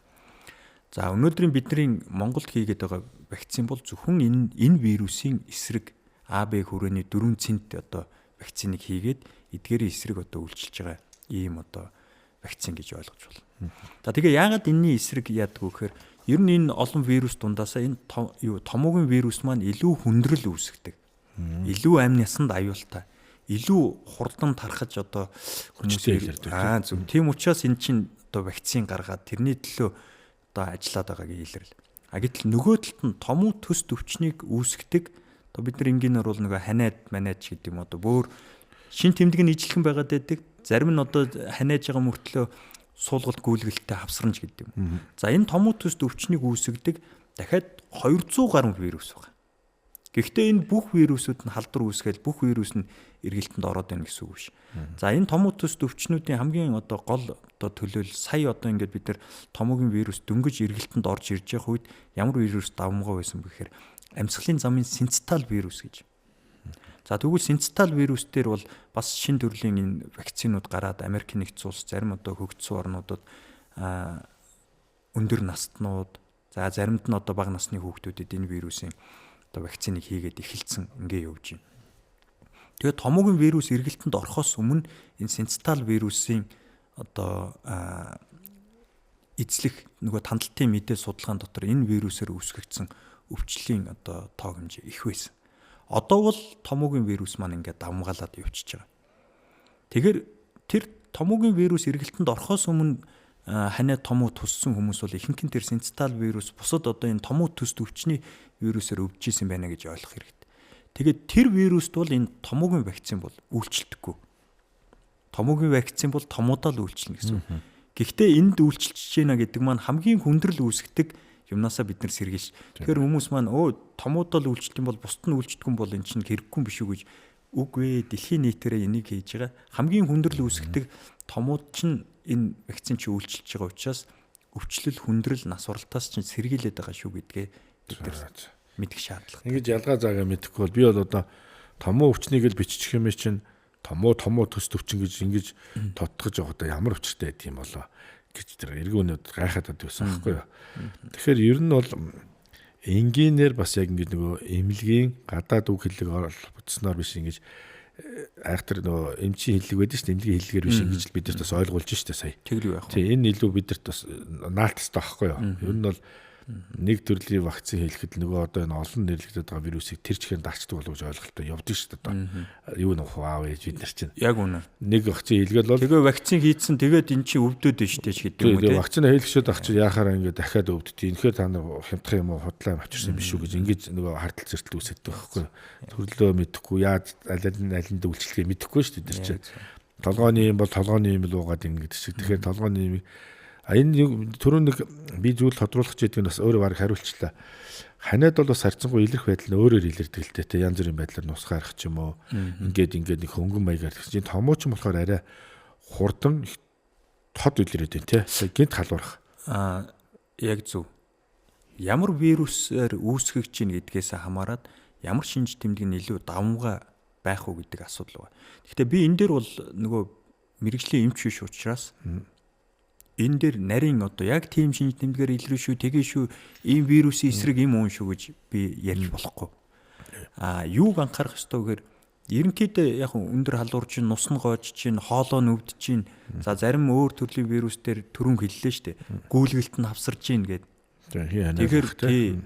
За өнөөдрийн бидний Монголд хийгээд байгаа вакцин бол зөвхөн энэ вирусын эсрэг А, Б хүрээний 4 цент одоо вакциныг хийгээд эдгээрийн эсрэг одоо үйлчилж байгаа ийм одоо вакцин гэж ойлгож байна. За тэгээ яагаад энэний эсрэг яадаг вэ гэхээр ер нь энэ олон вирус дундаасаа энэ томоогийн вирус маань илүү хүндрэл үүсгдэг. Илүү амь насанд аюултай. Илүү хурдан тархаж одоо хүмүүсээр илэрдэг. Аа зөв. Тийм учраас энэ чинь одоо вакцин гаргаад тэрний төлөө одоо ажиллаад байгааг илэрлээ. А гэтэл нөгөө талд нь томуу төст өвчнийг үүсгдэг. Одоо бид нар энгийнээр бол нөгөө ханиад маниад ч гэдэг юм одоо бөөр шин тэмдэг нь ижилхэн байгаад байдаг. Зарим нь одоо ханиаж байгаа мөртлөө суулгалт гүйлгэлттэй хавсрамж гэдэг юм. За энэ томуу төст өвчнийг үүсгдэг дахиад 200 гаруй вирус байна. Гэхдээ энэ бүх вирусүүд нь халдвар үүсгээл бүх вирус нь эргэлтэнд ороод байна гэсэн үг биш. За энэ томуу төст өвчнүүдийн хамгийн одоо гол одоо төлөөлөл сая одоо ингээд бид нар томоогийн вирус дөнгөж эргэлтэнд орж ирж явах үед ямар вирус давмгай байсан бэ гэхээр амьсгалын замын синцитал вирус гэж. За тэгвэл синцитал вирус дээр бол бас шин төрлийн энэ вакцинууд гараад Америк нэгдсэн улс зарим одоо хөгжсөн орнуудад өндөр настнууд за заримд нь одоо бага насны хүүхдүүдэд энэ вирусын одоо вакциныг хийгээд эхэлсэн ингээ явж байна. Тэгээд томоогийн вирус эргэлтэнд орохоос өмнө энэ синцитал вирусын одоо эзлэх нөгөө тандалтын мэдээ судалгаан дотор энэ вирусээр үүсгэгдсэн өвчлөлийн одоо тоо хэмжээ их байсан. Одоо бол томоогийн вирус маань ингээд давмгаалаад явчихж байгаа. Тэгэхээр тэр томоогийн вирус эргэлтэнд орохоос өмнө ханиа томуу туссан хүмүүс бол ихэнх нь тэр синцитал вирус бусад одоо энэ томуу төст өвчний вирусээр өвдөж исэн байна гэж ойлгох хэрэгтэй. Тэгээд тэр вируст бол энэ томоогийн вакцин бол үйлчлэдэггүй. Томоогийн вакцин бол томуудаа л үйлчлэнэ гэсэн үг. Гэхдээ энд үйлчилж байна гэдэг маань хамгийн хүндрэл үүсгдэг юмнасаа бид нар сэргийлж. Тэгэхээр хүмүүс маань томуудаа л үйлчлэх юм бол бусд нь үйлчлдэг юм бол эн чинь хэрэггүй юм биш үү гэж үгүй ээ, дэлхийн нийтээрээ энийг хийж байгаа. Хамгийн хүндрэл үүсгдэг томууд чинь энэ вакцин чи үйлчилж байгаа учраас өвчлөл, хүндрэл, нас уралтаас чинь сэргийлээд байгаа шүү гэдгээ бид нар мэдэх шаардлага. Ингэж ялгаа заагаа мэдэхгүй бол би бол одоо томуу өвчнийг л биччих юм чинь томуу төс төвчин гэж ингэж тодтогч явахдаа ямар өвчтэй байд юм болоо гэж тэр эргэн өнөд гайхаад байсан байхгүй юу. Тэгэхээр ер нь бол энгийнээр бас яг ингэж нөгөө эмнэлгийн гадаад үг хэллэг холбогдсноор биш ингэж айхтар нөгөө эмчийн хэллэг байдаг шүү дээ. Эмнэлгийн хэллэгээр биш ингэж л бидэрт бас ойлгуулж шүү дээ сая. Тэглүү яах вэ? Тийм, энэ илүү бидэрт бас наалт ёстой байхгүй юу. Ер нь бол нэг төрлийн вакцин хийлгэхэд нөгөө одоо энэ олон нэрлэгдээд байгаа вирусыг тэр чигээр дарчдаг болов гэж ойлголттой явдаг шүү дээ. Одоо юу нөх аав ээж бид нар чинь. Яг үнэ. Нэг вакцин хийлгээл бол тэгээ вакцин хийцэн тэгээд эн чинь өвдөд нь шүү дээ ч гэдэг юм уу тийм. Вакцин хийлгэшээд ах чинь яхаараа ингээд дахиад өвддөг. Үнэхээр та нар хямдах юм уу худлаа юм авчирсан биш үү гэж ингэж нөгөө хардтал зэртэл үүсэдэг байхгүй. Төрлөө мэдэхгүй яаж аль алинд үйлчлэгээ мэдэхгүй шүү дээ тэр чинь. Толгойн юм бол толгойн юм л уугаад ингэж шиг. Тэгэхээр толгойн юм энэ түрүү нэг би зүйл тодруулах гэж байдаг нь бас өөрөө бараг хариулчлаа. Ханиад бол бас харьцангуй илэрх байдал нь өөрөөр илэрдэг л дээ. Янз бүрийн байдлаар нус гарах ч юм уу. Ингээд ингээд нэг хөнгөн маягаар тэгсэн чинь томоочин болохоор арай хурдан тод илрээд байна те. Гинт халуурах. Яг зөв. Ямар вирусээр үүсгэж чинь гэдгээс хамаарат ямар шинж тэмдэг нь илүү давмгай байх уу гэдэг асуудал байна. Гэхдээ би энэ дээр бол нөгөө мэрэгжлийн эмч биш учраас энэ дээр нарийн одоо яг тийм шинж тэмдгээр илрээ шүү, тэгээ шүү, ийм вирусын эсрэг ийм уун шүү гэж би ярьж болохгүй. Юуг анхаарах ёстой гэхээр ерөнхийдөө яг өндөр халуур чинь, нус нь гоож чинь, хоолой нь өвдөж чинь, за зарим өөр төрлийн вирус дээр түрүүн хэллээ шүү дээ. Гүйлгэлт нь хавсарч чинь гээд. Тэгэхээр тий.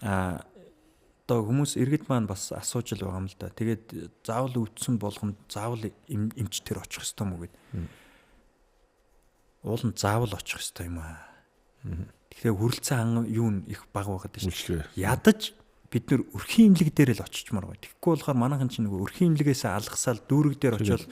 Одоо хүмүүс иргэд маань бас асууж л байгаа юм л да. Тэгээд заавал өвдсөн болгонд заавал эмч төр очих ёстой мүү гэд. Уул нь заавал очих ёстой юм аа. Тэгэхээр хүрэлцэн юу н их бага байгаад шүү дээ. Ядаж бид нөр өрхийн имлэг дээр л очичмаар байна. Тэгэхгүй болохоор манайхан чинь нөгөө өрхийн имлэгээс алгасаал дүүрэг дээр очиод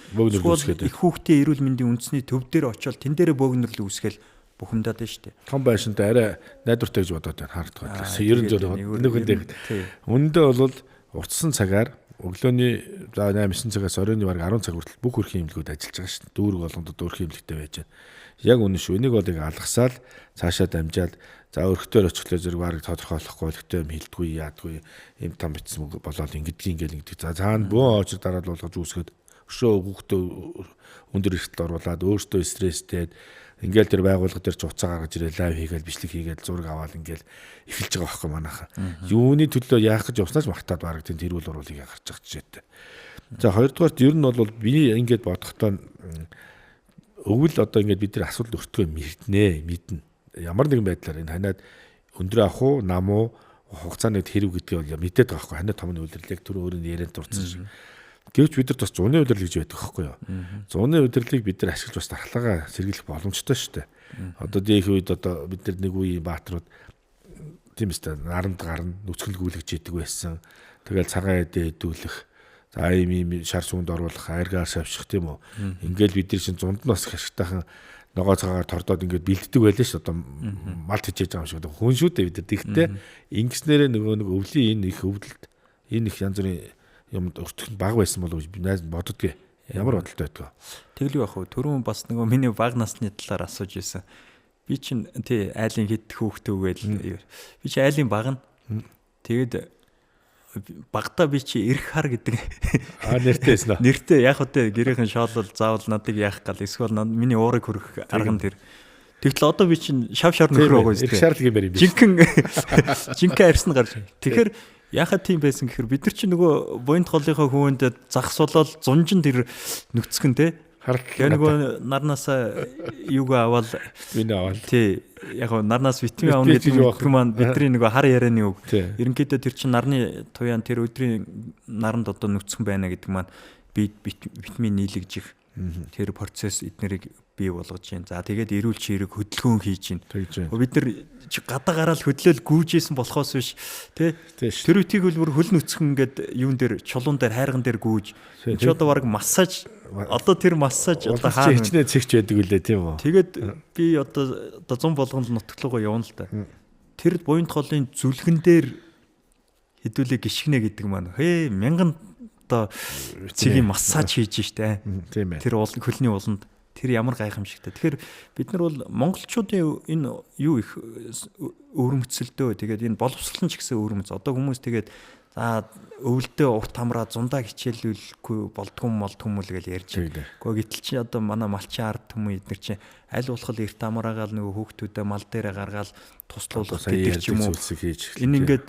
их хүүхдийн эрүүл мэндийн үндэсний төв дээр очиод тэн дээрээ бөөгнөрлө үүсгээл бухимдаад байна шүү дээ. Том байшинтай арай найдвартай гэж бодоод байна харагдах байдлаас. Ерөн зөв нүхэндээ. Үүндээ бол уртсан цагаар өглөөний за 8 9 цагаас оройн бараг 10 цаг хүртэл бүх өрхийн имлэгүүд ажиллаж байгаа шүү дээ. Дүүрэг болгонд өрхийн имлэгтэй байж байна. Яг үнэн шүү. Энийг бол яг алгасаал цаашаа дамжаал за өрхтөөр очихлоо зэрэг бараг тодорхойлохгүй өлегтэй юм хилдэггүй яадгүй юм там битсэн болоод ингэдгийг ингээл ингэдэг. За цаана бөөн очир дараал болгож үүсгээд өшөө хүүхдээ өндөр эрхтэл оруулаад өөртөө стресстэй ингээл тэр байгууллага дээр ч уцаа гаргаж ирээ лайв хийгээл бичлэг хийгээл зураг аваад ингээл эхэлж байгаа байхгүй манайха. Юуны төлөө яах гэж явснаас магтаад бараг тийм тэрүүл уруулыг гарч байгаа жишээтэй. За хоёрдугаарт ер нь бол би ингээд бодохдоо өвөл одоо ингээд бид нар асуудал өртгөө мэднэ. Ямар нэгэн байдлаар энэ ханиад өндрөө авах уу, нам уу хугацааны хэрэг гэдгийг бол мэдээд байгаа байхгүй. Ханиад томны үйлрэл яг түр өөрийн ярианд дурдсан шиг. Гэвч бид нар бас зуны удирдал гэж байдаг байхгүй юу? Зуны удирдлыг бид нар ашиглаж бас дархлаагаа сэргийлэх боломжтой шүү дээ. Одоо дэх үед одоо бид нар нэг үеийн бааtruуд тийм үстэй наранд гарна, нүцгэн гүйлгэж идэг байсан. Тэгэл цагаан эдээ хэдүүлэх, за ийм шар сүүнд оруулах, аргаар шавших тийм үү. Ингээл бид нар чинь зунд нь бас хашигтайхан ногоо цагаагаар тордоод ингээд бэлддэг байлаа шүү. Одоо малт хичээж байгаа юм шиг хүн шүү дээ бид нар. Тэгтээ ингэснээрээ нөгөө нэг өвлийн энэ их өвдөлт, энэ их янз бүрийн юмд өртөх нь бага байсан болов уу гэж би найз боддгийг. Ямар бодолтой байдгаа. Тэглүү яах вэ? Түрүүн бас нөгөө миний бага насны талаар асууж ирсэн. Би чинь тий айлын хэд хүүхдээ үгээл би чи айлын баг нь. Тэгээд багтаа би чи эрх хар гэдэг. Нэртэй байсан аа. Нэртэй яг үгүй гэрийнхэн шоолол заавал надыг яах гал эсвэл миний уурыг хүрэх арга нь тэр. Тэгтэл одоо би чинь шав шар нөхөр байгаа юм. Эрх шар л гэмээр юм биш. Жинхэнэ арьсан гарч. Тэгэхээр яхаа тийм байсан гэхээр бид нар чи нөгөө буянт холынхоо хөвөнд загсуулаад зунжин тэр нүцгэн те. Тэгээ нөгөө нарнаасаа юугаа аваад вино аваад. Тий. Яг нь нарнаас витамин авна гэдэг маань бидний нөгөө хар ярианы үг. Ерөнхийдөө тэр чинь нарны туяан тэр өдрийн наранд одоо нүцгэн байна гэдэг маань би витамин нийлэгжих. Тэр процесс эднэрийг бий болгож байна. За тэгээд эрүүл чирэг хөдөлгөөн хийж байна. Бид нар гадаа гараал хөдлөөл гүйжсэн болохоос биш тий. Тэр үтгийг бол бүр хөл нүцгэн ингээд юун дээр чулуун дээр хайрган дээр гүйж. Чи одоо баг массаж одоо тэр массаж одоо хаана хичнээн цэгч байдаг үлээ тийм үү. Тэгээд би одоо 100 болгонд нутглуугаа явна л да. Тэр буянт холын зүлгэн дээр хэдүүлээ гიშгнэ гэдэг маань хээ мянган одоо цэгийн массаж хийж штэ. Тийм ээ. Тэр хөлний уланд тэр ямар гайхамшигтай. Тэгэхээр бид нар бол монголчуудын энэ юу их өвөрмөцөлдөө тэгээд энэ боловсрол нь ч гэсэн өвөрмөц. Одоо хүмүүс тэгээд за өвөлдөө урт хамраа зундаа хичээлүүлэхгүй болдгоо молдгоо мөл гэж ярьж байна. Гэхдээ гэтэл чи одоо манай малчин ард түмэн эднэр чи аль болох эрт амраагаал нөгөө хүүхдүүдээ мал дээрээ гаргаал туслуулах гэдэг ч юм уу. Энэ ингээд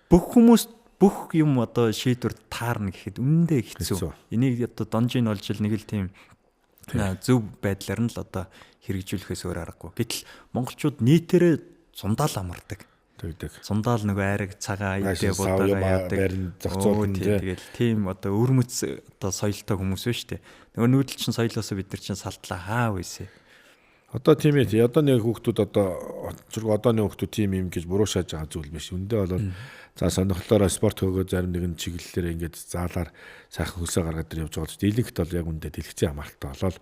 бүх хүмүүс бүх юм одоо шийдвэр таарна гэхэд үнэндээ хэцүү. Энийг одоо донжийг олж ил нэг л тийм зөв байдлаар нь л одоо хэрэгжүүлэхээс өөр аргагүй. Гэтэл монголчууд нийтээрээ зундаал амардаг. Тэгдэг. Зундаал нөгөө айраг цагаан идэ будаагаа яадаг. Зохицуулна. Тэгэл тийм одоо өвөрмөц одоо соёлтой хүмүүс шүү дээ. Нөгөө нүүдэл чинь соёлоосоо бид нар чинь салтлаа хаа вэсэ. Одоо тийм ээ. Одоо нэг хүүхдүүд одоо зүрх одооны хүүхдүүд тийм юм гэж буруу шааж байгаа зүйл биш. Үндэ бол за сонирхлоороо спорт хөөгөө зарим нэгэн чиглэлээр ингээд заалаар сайхан хөлсөө гаргаад тэр явж байгаа л дийлэнхт бол яг үндэ дэлгэцийн хамааралтай болоод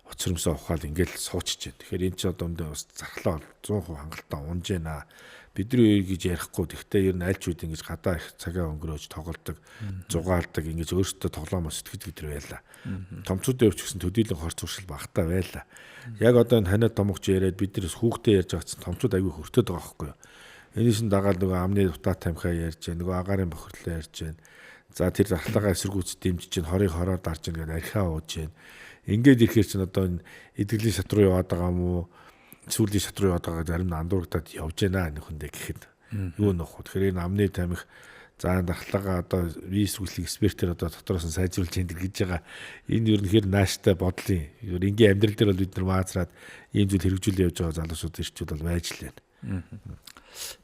учрамсаа ухаал ингээд суучиж. Тэгэхээр энэ ч одоо үндэ бас зархлаа бол 100% хангалттай унж байна. Бидний үе гэж ярихгүй. Тэгвэл ер нь аль ч үед ингэж гадаа их цагаа өнгөрөөж тоглолдог, зугаалдаг, ингэж өөрсдөө тоглоомоо сэтгэдэг гэдэг байлаа. Томцуудын өвч гэсэн төдийлөн хор зуршил багтаа байлаа. Яг одоо энэ ханиад томогч яриад бид нар хүүхдээ ярьж байгаа чинь томцууд аягүй хөртөөд байгаа байхгүй юу. Энийс нь дагаад нөгөө амны утаа тамхиа ярьж байна, нөгөө агаарын бохирлоо ярьж байна. За тэр зархлагаа эсэргүүц дэмжиж чинь хорыг хороор дарж чинь гэдэг архиа ууж байна. Ингээд ирэхээр чинь одоо энэ эдгэлийн шат руу яваад байгаа юм уу? Сүүлийн шат руу яваад байгаа зарим нь андуурагдаад явж байна нөхөндөө гэхэд юу нөх вэ? Тэгэхээр энэ амны тамхи за дархлаагаа одоо виз сүлийг экспертээр одоо дотроос нь сайжруулж энэ гэж байгаа. Энэ ер нь хэр нааштай бодлын. Ер энгийн амьдрал дээр бол бид нар маазраад ийм зүйл хэрэгжүүлээ явж байгаа залуучууд ирчүүд бол байж л байна.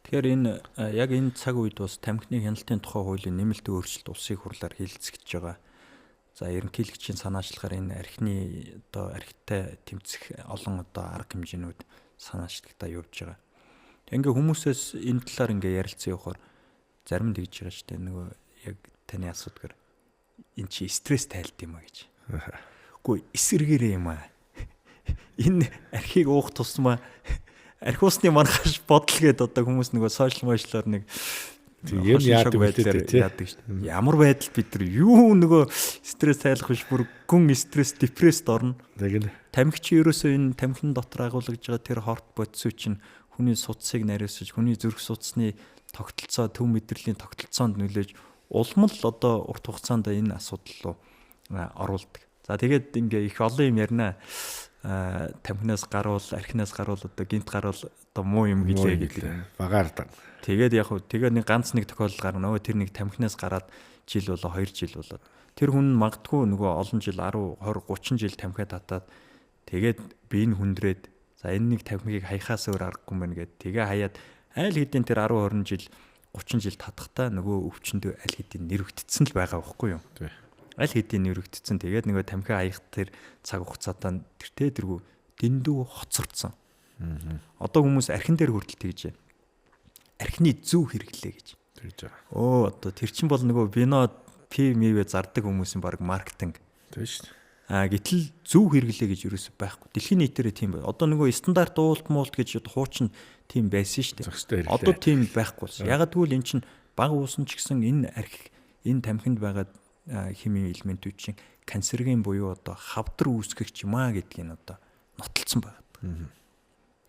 Тэгэхээр энэ яг энэ цаг үед бас тамхины хяналтын тухай хуулийн нэмэлт өөрчлөлт улсын хурлаар хилцэгдэж байгаа. За ерөнхийлөгчийн санаачлагаар энэ архины одоо архитай тэмцэх олон одоо арга хэмжээнүүд санаачлагтаа явж байгаа. Тэг ингээ хүмүүсээс энэ талаар ингээ ярилцсан явахаар зарим нь тэгж байгаа шүү дээ. Нөгөө яг таны асуудгаар эн чи стресс тайлд юм а гэж. Үгүй эсэргээрээ юм аа. Энэ архийг уух тусмаа архиусны маргааш бодол гээд одоо хүмүүс нөгөө сошиал мошлоор нэг Тийм яадаг байдлаар яадаг шүү дээ. Ямар байдал бид нар юу нөгөө стресс тайлах биш бүр гүн стресс депресд орно. Тэгнь. Тамхи чи ерөөсөө энэ тамхин дотор агуулгаж байгаа тэр хорт бодисуу чинь хүний судсыг нариусаж, хүний зүрх судасны тогтолцоо, төв мэдрэлийн тогтолцоонд нөлөөж улам л одоо урт хугацаанд энэ асуудал руу оруулдаг. За тэгээд ингээ их олон юм ярина. Тамхинаас гаруул, архинаас гаруул одоо гинт гаруул одоо муу юм гэлээ гэдэг. Багаар та. Тэгээд яг хөө тэгээд нэг ганц нэг тохиолдол гарна. Нөгөө тэр нэг тамхинаас гараад жил болоо 2 жил болоод тэр хүн магадгүй нөгөө олон жил 10 20 30 жил тамхиа татаад тэгээд бие нь хүндрээд за энэ нэг тамхиг хаяхаас өөр аргагүй мэн гэд тэгээ хаяад аль хэдийн тэр 10 20 жил 30 жил татахтаа нөгөө өвчнөдөө аль хэдийн нэрвэгдсэн л байгаа байхгүй юу? Аль хэдийн нэрвэгдсэн. Тэгээд нөгөө тамхи хаях тэр цаг хугацаатаа тэртээ тэргүй дэндүү хоцордсон. Одоо хүмүүс архин дээр хүртэл тэгж байна. Архины зөв хэрэглээ гэж. Тэгж байгаа. Өө одоо тэр чин бол нөгөө вино пив мивэ зардаг хүмүүсийн баг маркетинг. Тийм шүү дээ. А гэтэл зөв хэрэглээ гэж юусоо байхгүй. Дэлхийн нийтээрээ тийм бай. Одоо нөгөө стандарт уулт муулт гэж хуучин тийм байсан шүү дээ. Одоо тийм байхгүй болсон. Ягаад гэвэл эн чин баг уусан ч гэсэн энэ архи энэ тамхинд байгаа химийн элементүүд чинь канцероген буюу одоо хавдар үүсгэгч юм а гэдгийг нь одоо нотолцсон байна.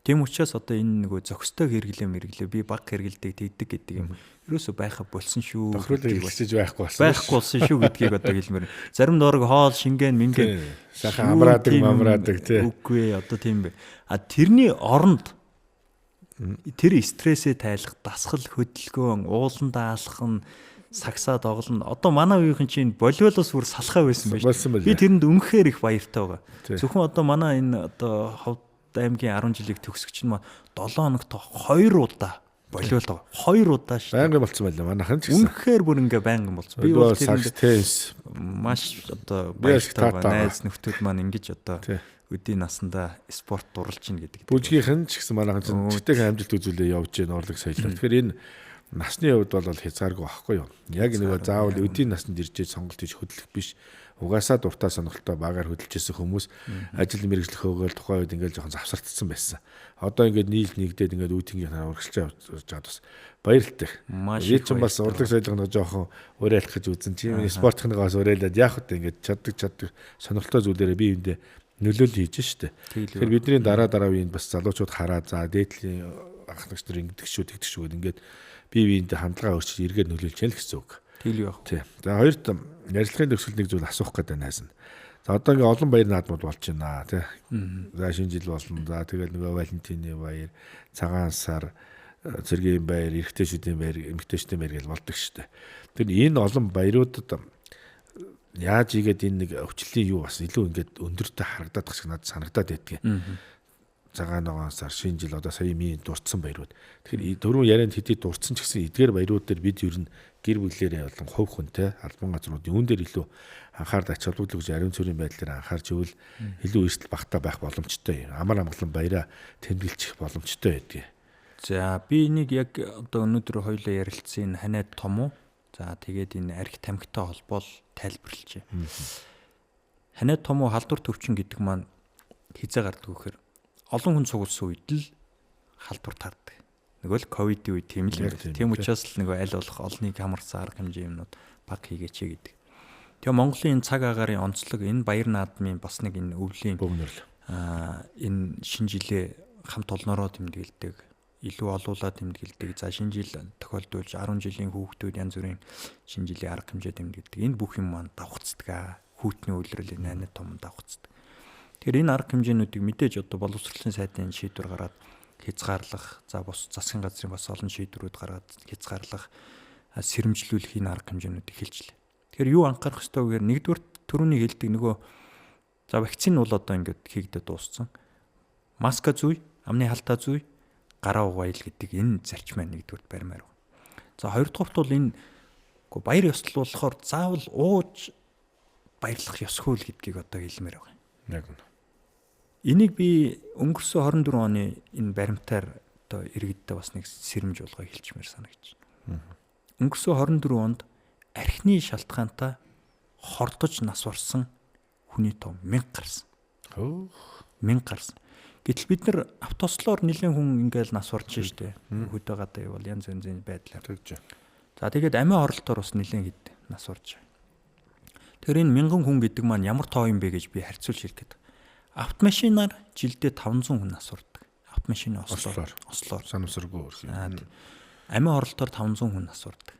Тийм учраас одоо энэ нөгөө зохистой хэрэглээ мэрглээ би баг хэрэгэлдэг тэгдэг гэдэг юм ерөөсөө байха болсон шүү. Тохируулаг хэрэглэж байхгүй болсон. Байхгүй болсон шүү гэдгийг одоо хэлмээр. Зарим дорог хоол шингэн мингэн сайхан амраадаг мамраадаг тий. Үгүй ээ одоо тийм бэ. А тэрний оронд тэр стрессээ тайлах дасгал хөдөлгөөн ууландаа алах нь сагсаа тоглоно. Одоо манай үеийнхэн чинь волейболоос бүр салхаа байсан байж. Би тэрэнд үнэхээр их баяртай байгаа. Зөвхөн одоо манай энэ одоо Ховд аймгийн 10 жилийг төгсөгч нь 7 хоногт 2 удаа Болиул байгаа. 2 удаа шүү. Байнгын болцсон байлаа. Манайхан ч гэсэн. Үнэхээр бүр ингээ байнгын болцсон. Би бол тэр маш одоо баяртай байна. Найз нөхдүүд маань ингэж одоо өдийн насандаа спорт дурлж гин гэдэг. Бүжгийнх нь ч гэсэн манайхан ч чигтэйхэн амжилт үзүүлээ явж гин урлаг соёлоор. Тэгэхээр энэ насны хувьд бол хязгааргүй байхгүй юу? Яг нөгөө заавал өдийн наснд иржээ сонголт хийж хөдлөх биш. Угаасаа дуртай сонирхолтой багаар хөдөлж исэн хүмүүс ажил мэргэжлэх хөөгөл тухайн үед ингээл жоохон завсартсан байсан. Одоо ингээд нийл нэгдээд ингээд үе тэнгийн урагшлж явж байгаад бас баярлалтай. Би ч бас урлаг соёлын жоохон уриалах гэж үзэн чи спортынхаа уриалаад яах вэ ингээд чаддаг сонирхолтой зүйлээрээ бие биендээ нөлөөлөл хийж штэ. Тэгэхээр бидний дараа үеинд бас залуучууд хараа за дээдлийн анхнагч нар ингэдэг шүү тэгдэг шүү гэд ингээд бие биендээ хандлага өөрчилж эргээр нөлөөлж ял гэсэн үг. Тэгэл яах. Тий. За хоёрт ярилцлагын төгсгөл нэг зүйл асуух гэдэг найз нь. За одоо ингээ олон баяр наадмууд болж байна тий. За шинэ жил болно. За тэгэл нөгөө Валентины баяр, цагаан сар, цэргийн баяр, эрэгтэйчүүдийн баяр, эмэгтэйчүүдийн баяр гэж болдог шүү дээ. Тэр энэ олон баяруудад яаж игээд энэ нэг өвчлөлийн юу бас илүү ингээд өндөртэй харагдаад байх шиг надад санагдаад байдгийг. Цагаан ногоон сар, шинэ жил одоо сая миний дурдсан баярууд. Тэгэхээр түрүүн ярианд хэдий дурдсан ч гэсэн эдгээр баярууд дээр бид ер нь гэр бүлээрээ болон хувь хүнтэй албан газруудын үүн дээр илүү анхаарал ач холбогдол өгж ариун цэврийн байдлаар анхаарч ивэл илүү эрсдэл багтаа байх боломжтой. Амар амгалан баяраа тэмдэглэх боломжтой байдгийг. За би энийг яг одоо өнөөдөр хоёулаа ярилцсан энэ ханиад том уу? За тэгээд энэ арх тамхитай холбоол тайлбарлажээ. Ханиад том уу халдвар төвчин гэдэг маань хизээ гардаг вэхээр олон хүн цугласан үед л халдвар таардаг. Нөгөө л ковидын үед тийм л юм. Тийм учраас л нөгөө аль болох олныг хамарсан арга хэмжээ юмнууд баг хийгээч гэдэг. Тэгээ Монголын энэ цаг агаарын онцлог энэ баяр наадмын бас нэг энэ өвлийн бөмнөрл энэ шинэ жилээ хамт олноороо тэмдэглэдэг, илүү олуулаад тэмдэглэдэг. За шинэ жил тохиолдуулж 10 жилийн хүүхдүүд янз бүрийн шинэ жилийн арга хэмжээ тэмдэглэдэг. Энэ бүх юм маань давхцдаг. Хүүтний үйлрэл энэ том давхцдаг. Тэгэхээр энэ арга хэмжээнүүдийг мэдээж одоо боловсролын сайдын шийдвэр гаргаад хязгаарлах, за бус засгийн газрын бас олон шийдвэрүүд гаргаад хязгаарлах, сэрэмжлүүлэх энэ арга хэмжээнүүдийг хэлжлээ. Тэгэхээр юу анхаарах ёстой вэ гэхээр нэгдүгээр түрүүний хэлдэг нөгөө за вакцин бол одоо ингээд хийгдээд дууссан. Маска зүй, амны халтаа зүй, гараа угаая л гэдэг энэ зарчмаа нэгдүгürt баримаар байна. За хоёрдугаарт бол энэ баяр ёслол болохоор заавал ууж баярлах ёсгүй л гэдгийг одоо хэлмээр байгаа. Яг үнэ. Энийг би өнгөрсөн 24 оны энэ баримтаар одоо иргэддээ бас нэг сэрэмж болгоо хэлчмээр санагдаж байна. Өнгөрсөн 24 онд архины шалтгаантай хордож нас барсан хүний тоо 1000 гарсан. 1000 гарсан. Гэтэл бид нар автослоор нэлээд хүн ингээл нас барж штэ. Хөдөө гадаа явбал янз янзын байдлаар. Тэгж. За тэгээд амиа оролтоор бас нэлээд хэд нас барж байгаа. Тэр энэ 1000 хүн гэдэг маань ямар тоо юм бэ гэж би харьцуулж хэлэх гээд. Автомашинаар жилдээ 500 хүн нас бардаг. Автомашины ослоор. Санамсаргүй өрх. Амиа оролтоор 500 хүн нас бардаг.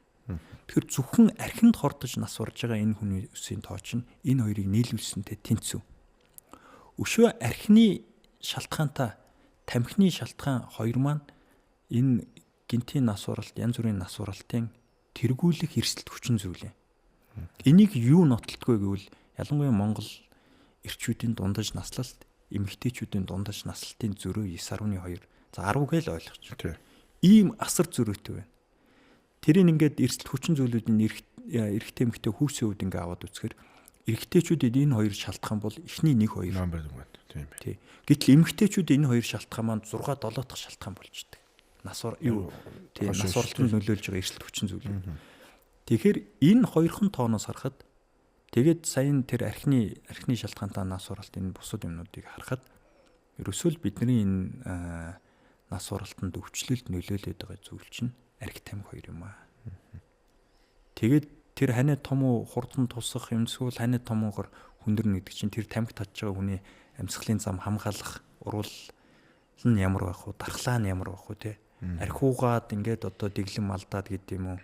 Тэгэхээр зөвхөн архинд хордож нас барж байгаа энэ хүний үсийн тоо чинь энэ хоёрыг нийлүүлсэнтэй тэнцв. Өшөө архины шалтгаантай тамхины шалтгаан хоёр маань энэ гинтийн нас баралт, янз бүрийн нас баралтын тэргүүлэх эрсдэлт хүчин зүйл юм. Энийг юу нотолдгүй гэвэл ялангуяа Монгол эрчүүдийн дундаж наслалт, эмэгтэйчүүдийн дундаж наслалтын зөрүү 9.2. За 10 гээл ойлгоч. Ийм асар зөрүүтэй байна. Тэрийг ингээд эрсдэл хүчин зүйлүүдийн эрэгтэй эмэгтэй хүүсийн хувьд ингээ аваад үзэхээр эрэгтэйчүүдэд энэ хоёр шалтгаан бол эхний 1 2 номер 1 байна. Тийм бэ. Тий. Гэтэл эмэгтэйчүүд энэ хоёр шалтгаан маань 6 7 дахь шалтгаан болж идэг. Нас юу тий нас баралтанд нөлөөлж байгаа эрсдэл хүчин зүйлүүд. Тэгэхээр энэ хоёрхан тооноос харахад тэгээд саяын тэр архины шалтгаантай нас баралт энэ бусад юмнуудыг харахад ерөөсөө л бидний энэ нас баралтанд өвчлөлд нөлөөлөд байгаа зүйл чинь арх тамхи хоёр юм аа. Тэгээд тэр ханиа том уу хурдан тусах юмсгүүл ханиа томоогоор хүндэрнэ гэдэг чинь тэр тамхи татж байгаа хүний амьсгалын зам хамгаалах уруул нь ямар байх вэ? Дархлаа нь ямар байх вэ те? Архиугаад ингээд одоо дэглэм алдаад гэдэг юм уу?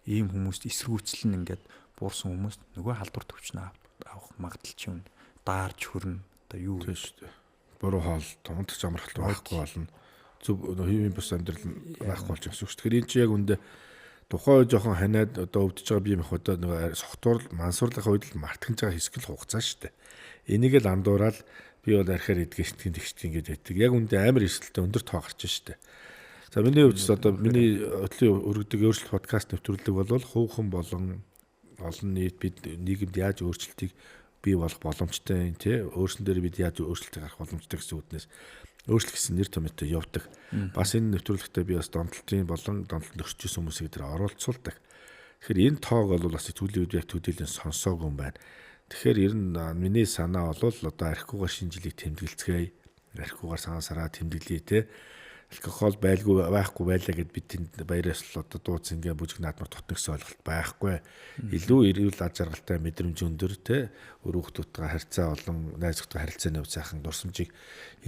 Ийм хүмүүст эсэргүүцэл нь ингээд буурсан хүмүүст нөгөө халдвар төвчнө авах магадлал чинь даарч хөрнө одоо юу тийм шүү дээ. Буруу хоол унтах амралт байхгүй болно. Зөв хэвийн бус амьдрал байхгүй болж байгаа шүү. Тэгэхээр энэ чи яг үндэ тухайн үе жоохон ханиад одоо өвдөж байгаа бие махбодоо нөгөө согтуурл мансуурлахын үед л мартахж байгаа хэсэг л хугацаа шүү дээ. Энийг л андуураад би бол архиар идэгшдэг тэгшдэг ингэж байдаг. Яг үндэ амар эрсдэлтэй өндөр тоо гарч шүү дээ. За, миний хувьд одоо миний хөтлийн өргөдөг өөрчлөлт подкаст нэвтрүүлэг бол хувьхан болон олон нийт бид нийгэмд яаж өөрчлөлтийг бий болох боломжтой юм, тий, өөрсөн дээр бид яаж өөрчлөлт гаргах боломжтой гэсэн үднээс өөрчлөлт гэсэн нэр томьёотой явдаг. Бас энэ нэвтрүүлэгтээ би бас донтолтын болон донтолтод өрчсөн хүмүүсийг тэр оролцуулдаг. Тэгэхээр энэ тоог бол бас сүүлийн үед яг төдийлөн сонсоогүй юм байна. Тэгэхээр ер нь миний санаа бол одоо архигүйгээр шинэ жилийг тэмдэглэцгээе. Архигүйгээр саан сараа тэмдэглэе, те. Алкогол байлгүй байхгүй байлаа гэд бид тэнд баяраас л одоо дуу цэнгээ бүжиг наадмар тутна гэсэн ойлголт байхгүй. Илүү эрүүл аз жаргалтай, мэдрэмж өндөр, те, өөр хүүхдүүдтэй харьцаа болон найз нөхдөд харилцааны хувьд сайхан дурсамжийг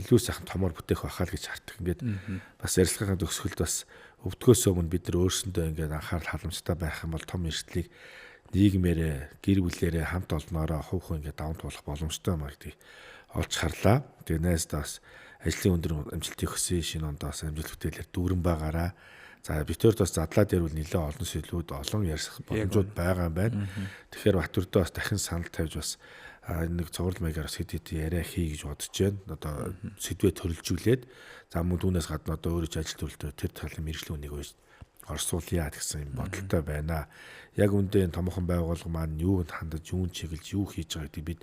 илүү сайхан томор бүтээх байхаа л гэж хардаг. Ингээд бас ярилцлагын төгсгөлд бас өвдгөөс өмнө бид нар өөрсөндөө ингээд анхаарал халамжтай байх юм бол том эрсдлийг нийгмээрээ, гэр бүлээрээ хамт олноороо хувь хүн ингээд даван туулах боломжтой юм а гэдгийг олж харлаа. Тэгээ найздаа бас ажлын өндөр амжилтыг хүсье. Шинэ онд бас амжилт бүтээлээр дүүрэн байгаараа. За, битэрт бас задлаад ярил нэлээ олон сэдвүүд, олон ярьсах боломжууд байгаа юм байна. Тэгэхээр Батөрдөө бас дахин санал тавьж бас нэг цуврал маягаар бас хэд хэд яриа хий гэж бодож байна. Одоо сэдвээ төрөлжүүлээд, за, мөн түүнээс гадна одоо өөрөө ч ажил төрөлтөө тэр талын мэргэжлийн үнийг орсуулъя гэсэн юм бодолтой байна. Яг үндэ энэ томоохон байгууллага маань юунд хандаж, юунд чиглэж, юу хийж байгаа гэдгийг бид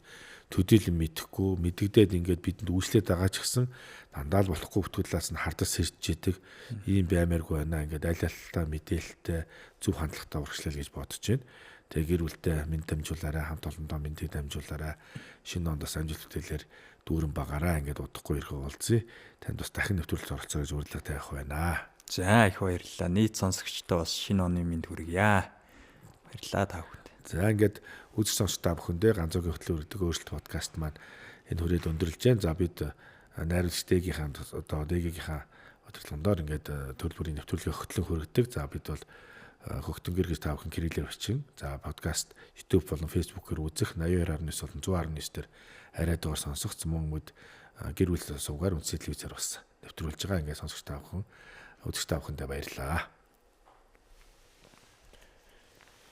төдийлөн мэдэхгүй, мэдэгдээд ингээд бидэнд үйлчлээд байгаа ч гэсэн дандаа л болохгүй бүтгэлээс нь хардаж сэрж идэг ийм баймааргүй байна. Ингээд аль альтаа мэдээлэлтэй, зөв хандлагатай урагшлал гэж бодож байна. Тэгээ гэр бүлтэй мэд дамжуулаарай, хамт олондоо мэндийг дамжуулаарай. Шинэ онд бас амжилт бүтээлээр дүүрэн багаараа. Ингээд удахгүй ирэх уулзъя. Танд бас дахин нэвтрүүлэлт оролцоо гэж урилга тавих байна. За, их баярлалаа. Нийт сонсогчдоо бас шинэ оны мэнд хүргье. Баярлалаа та бүхэнд. За, ингээд үзэж сонсож та бүхэндээ ганцоогийн хөтлөн өргөдөг өөрчлөлт подкаст маань энэ хүрээд өндөрлж байна. За, бид найруулагч Дэгийнхаа одоо Дэгийнхаа удирдлагын ингээд төрөл бүрийн нэвтрүүлгээ хөтлөн хүргэдэг. За, бид бол хөгтөнгөр гэж та бүхэн кириллээр бичин. За, подкаст YouTube болон Facebook-ээр үзэх, 82.9 болон 100.9 дээр арай дугаар сонсох, мөн мэд гэр бүл сувгаар үндсэн телевизээр бас нэвтрүүлж байгаа. Ингээд сонсогч та бүхэн, үзэгч та бүхэндээ баярлалаа.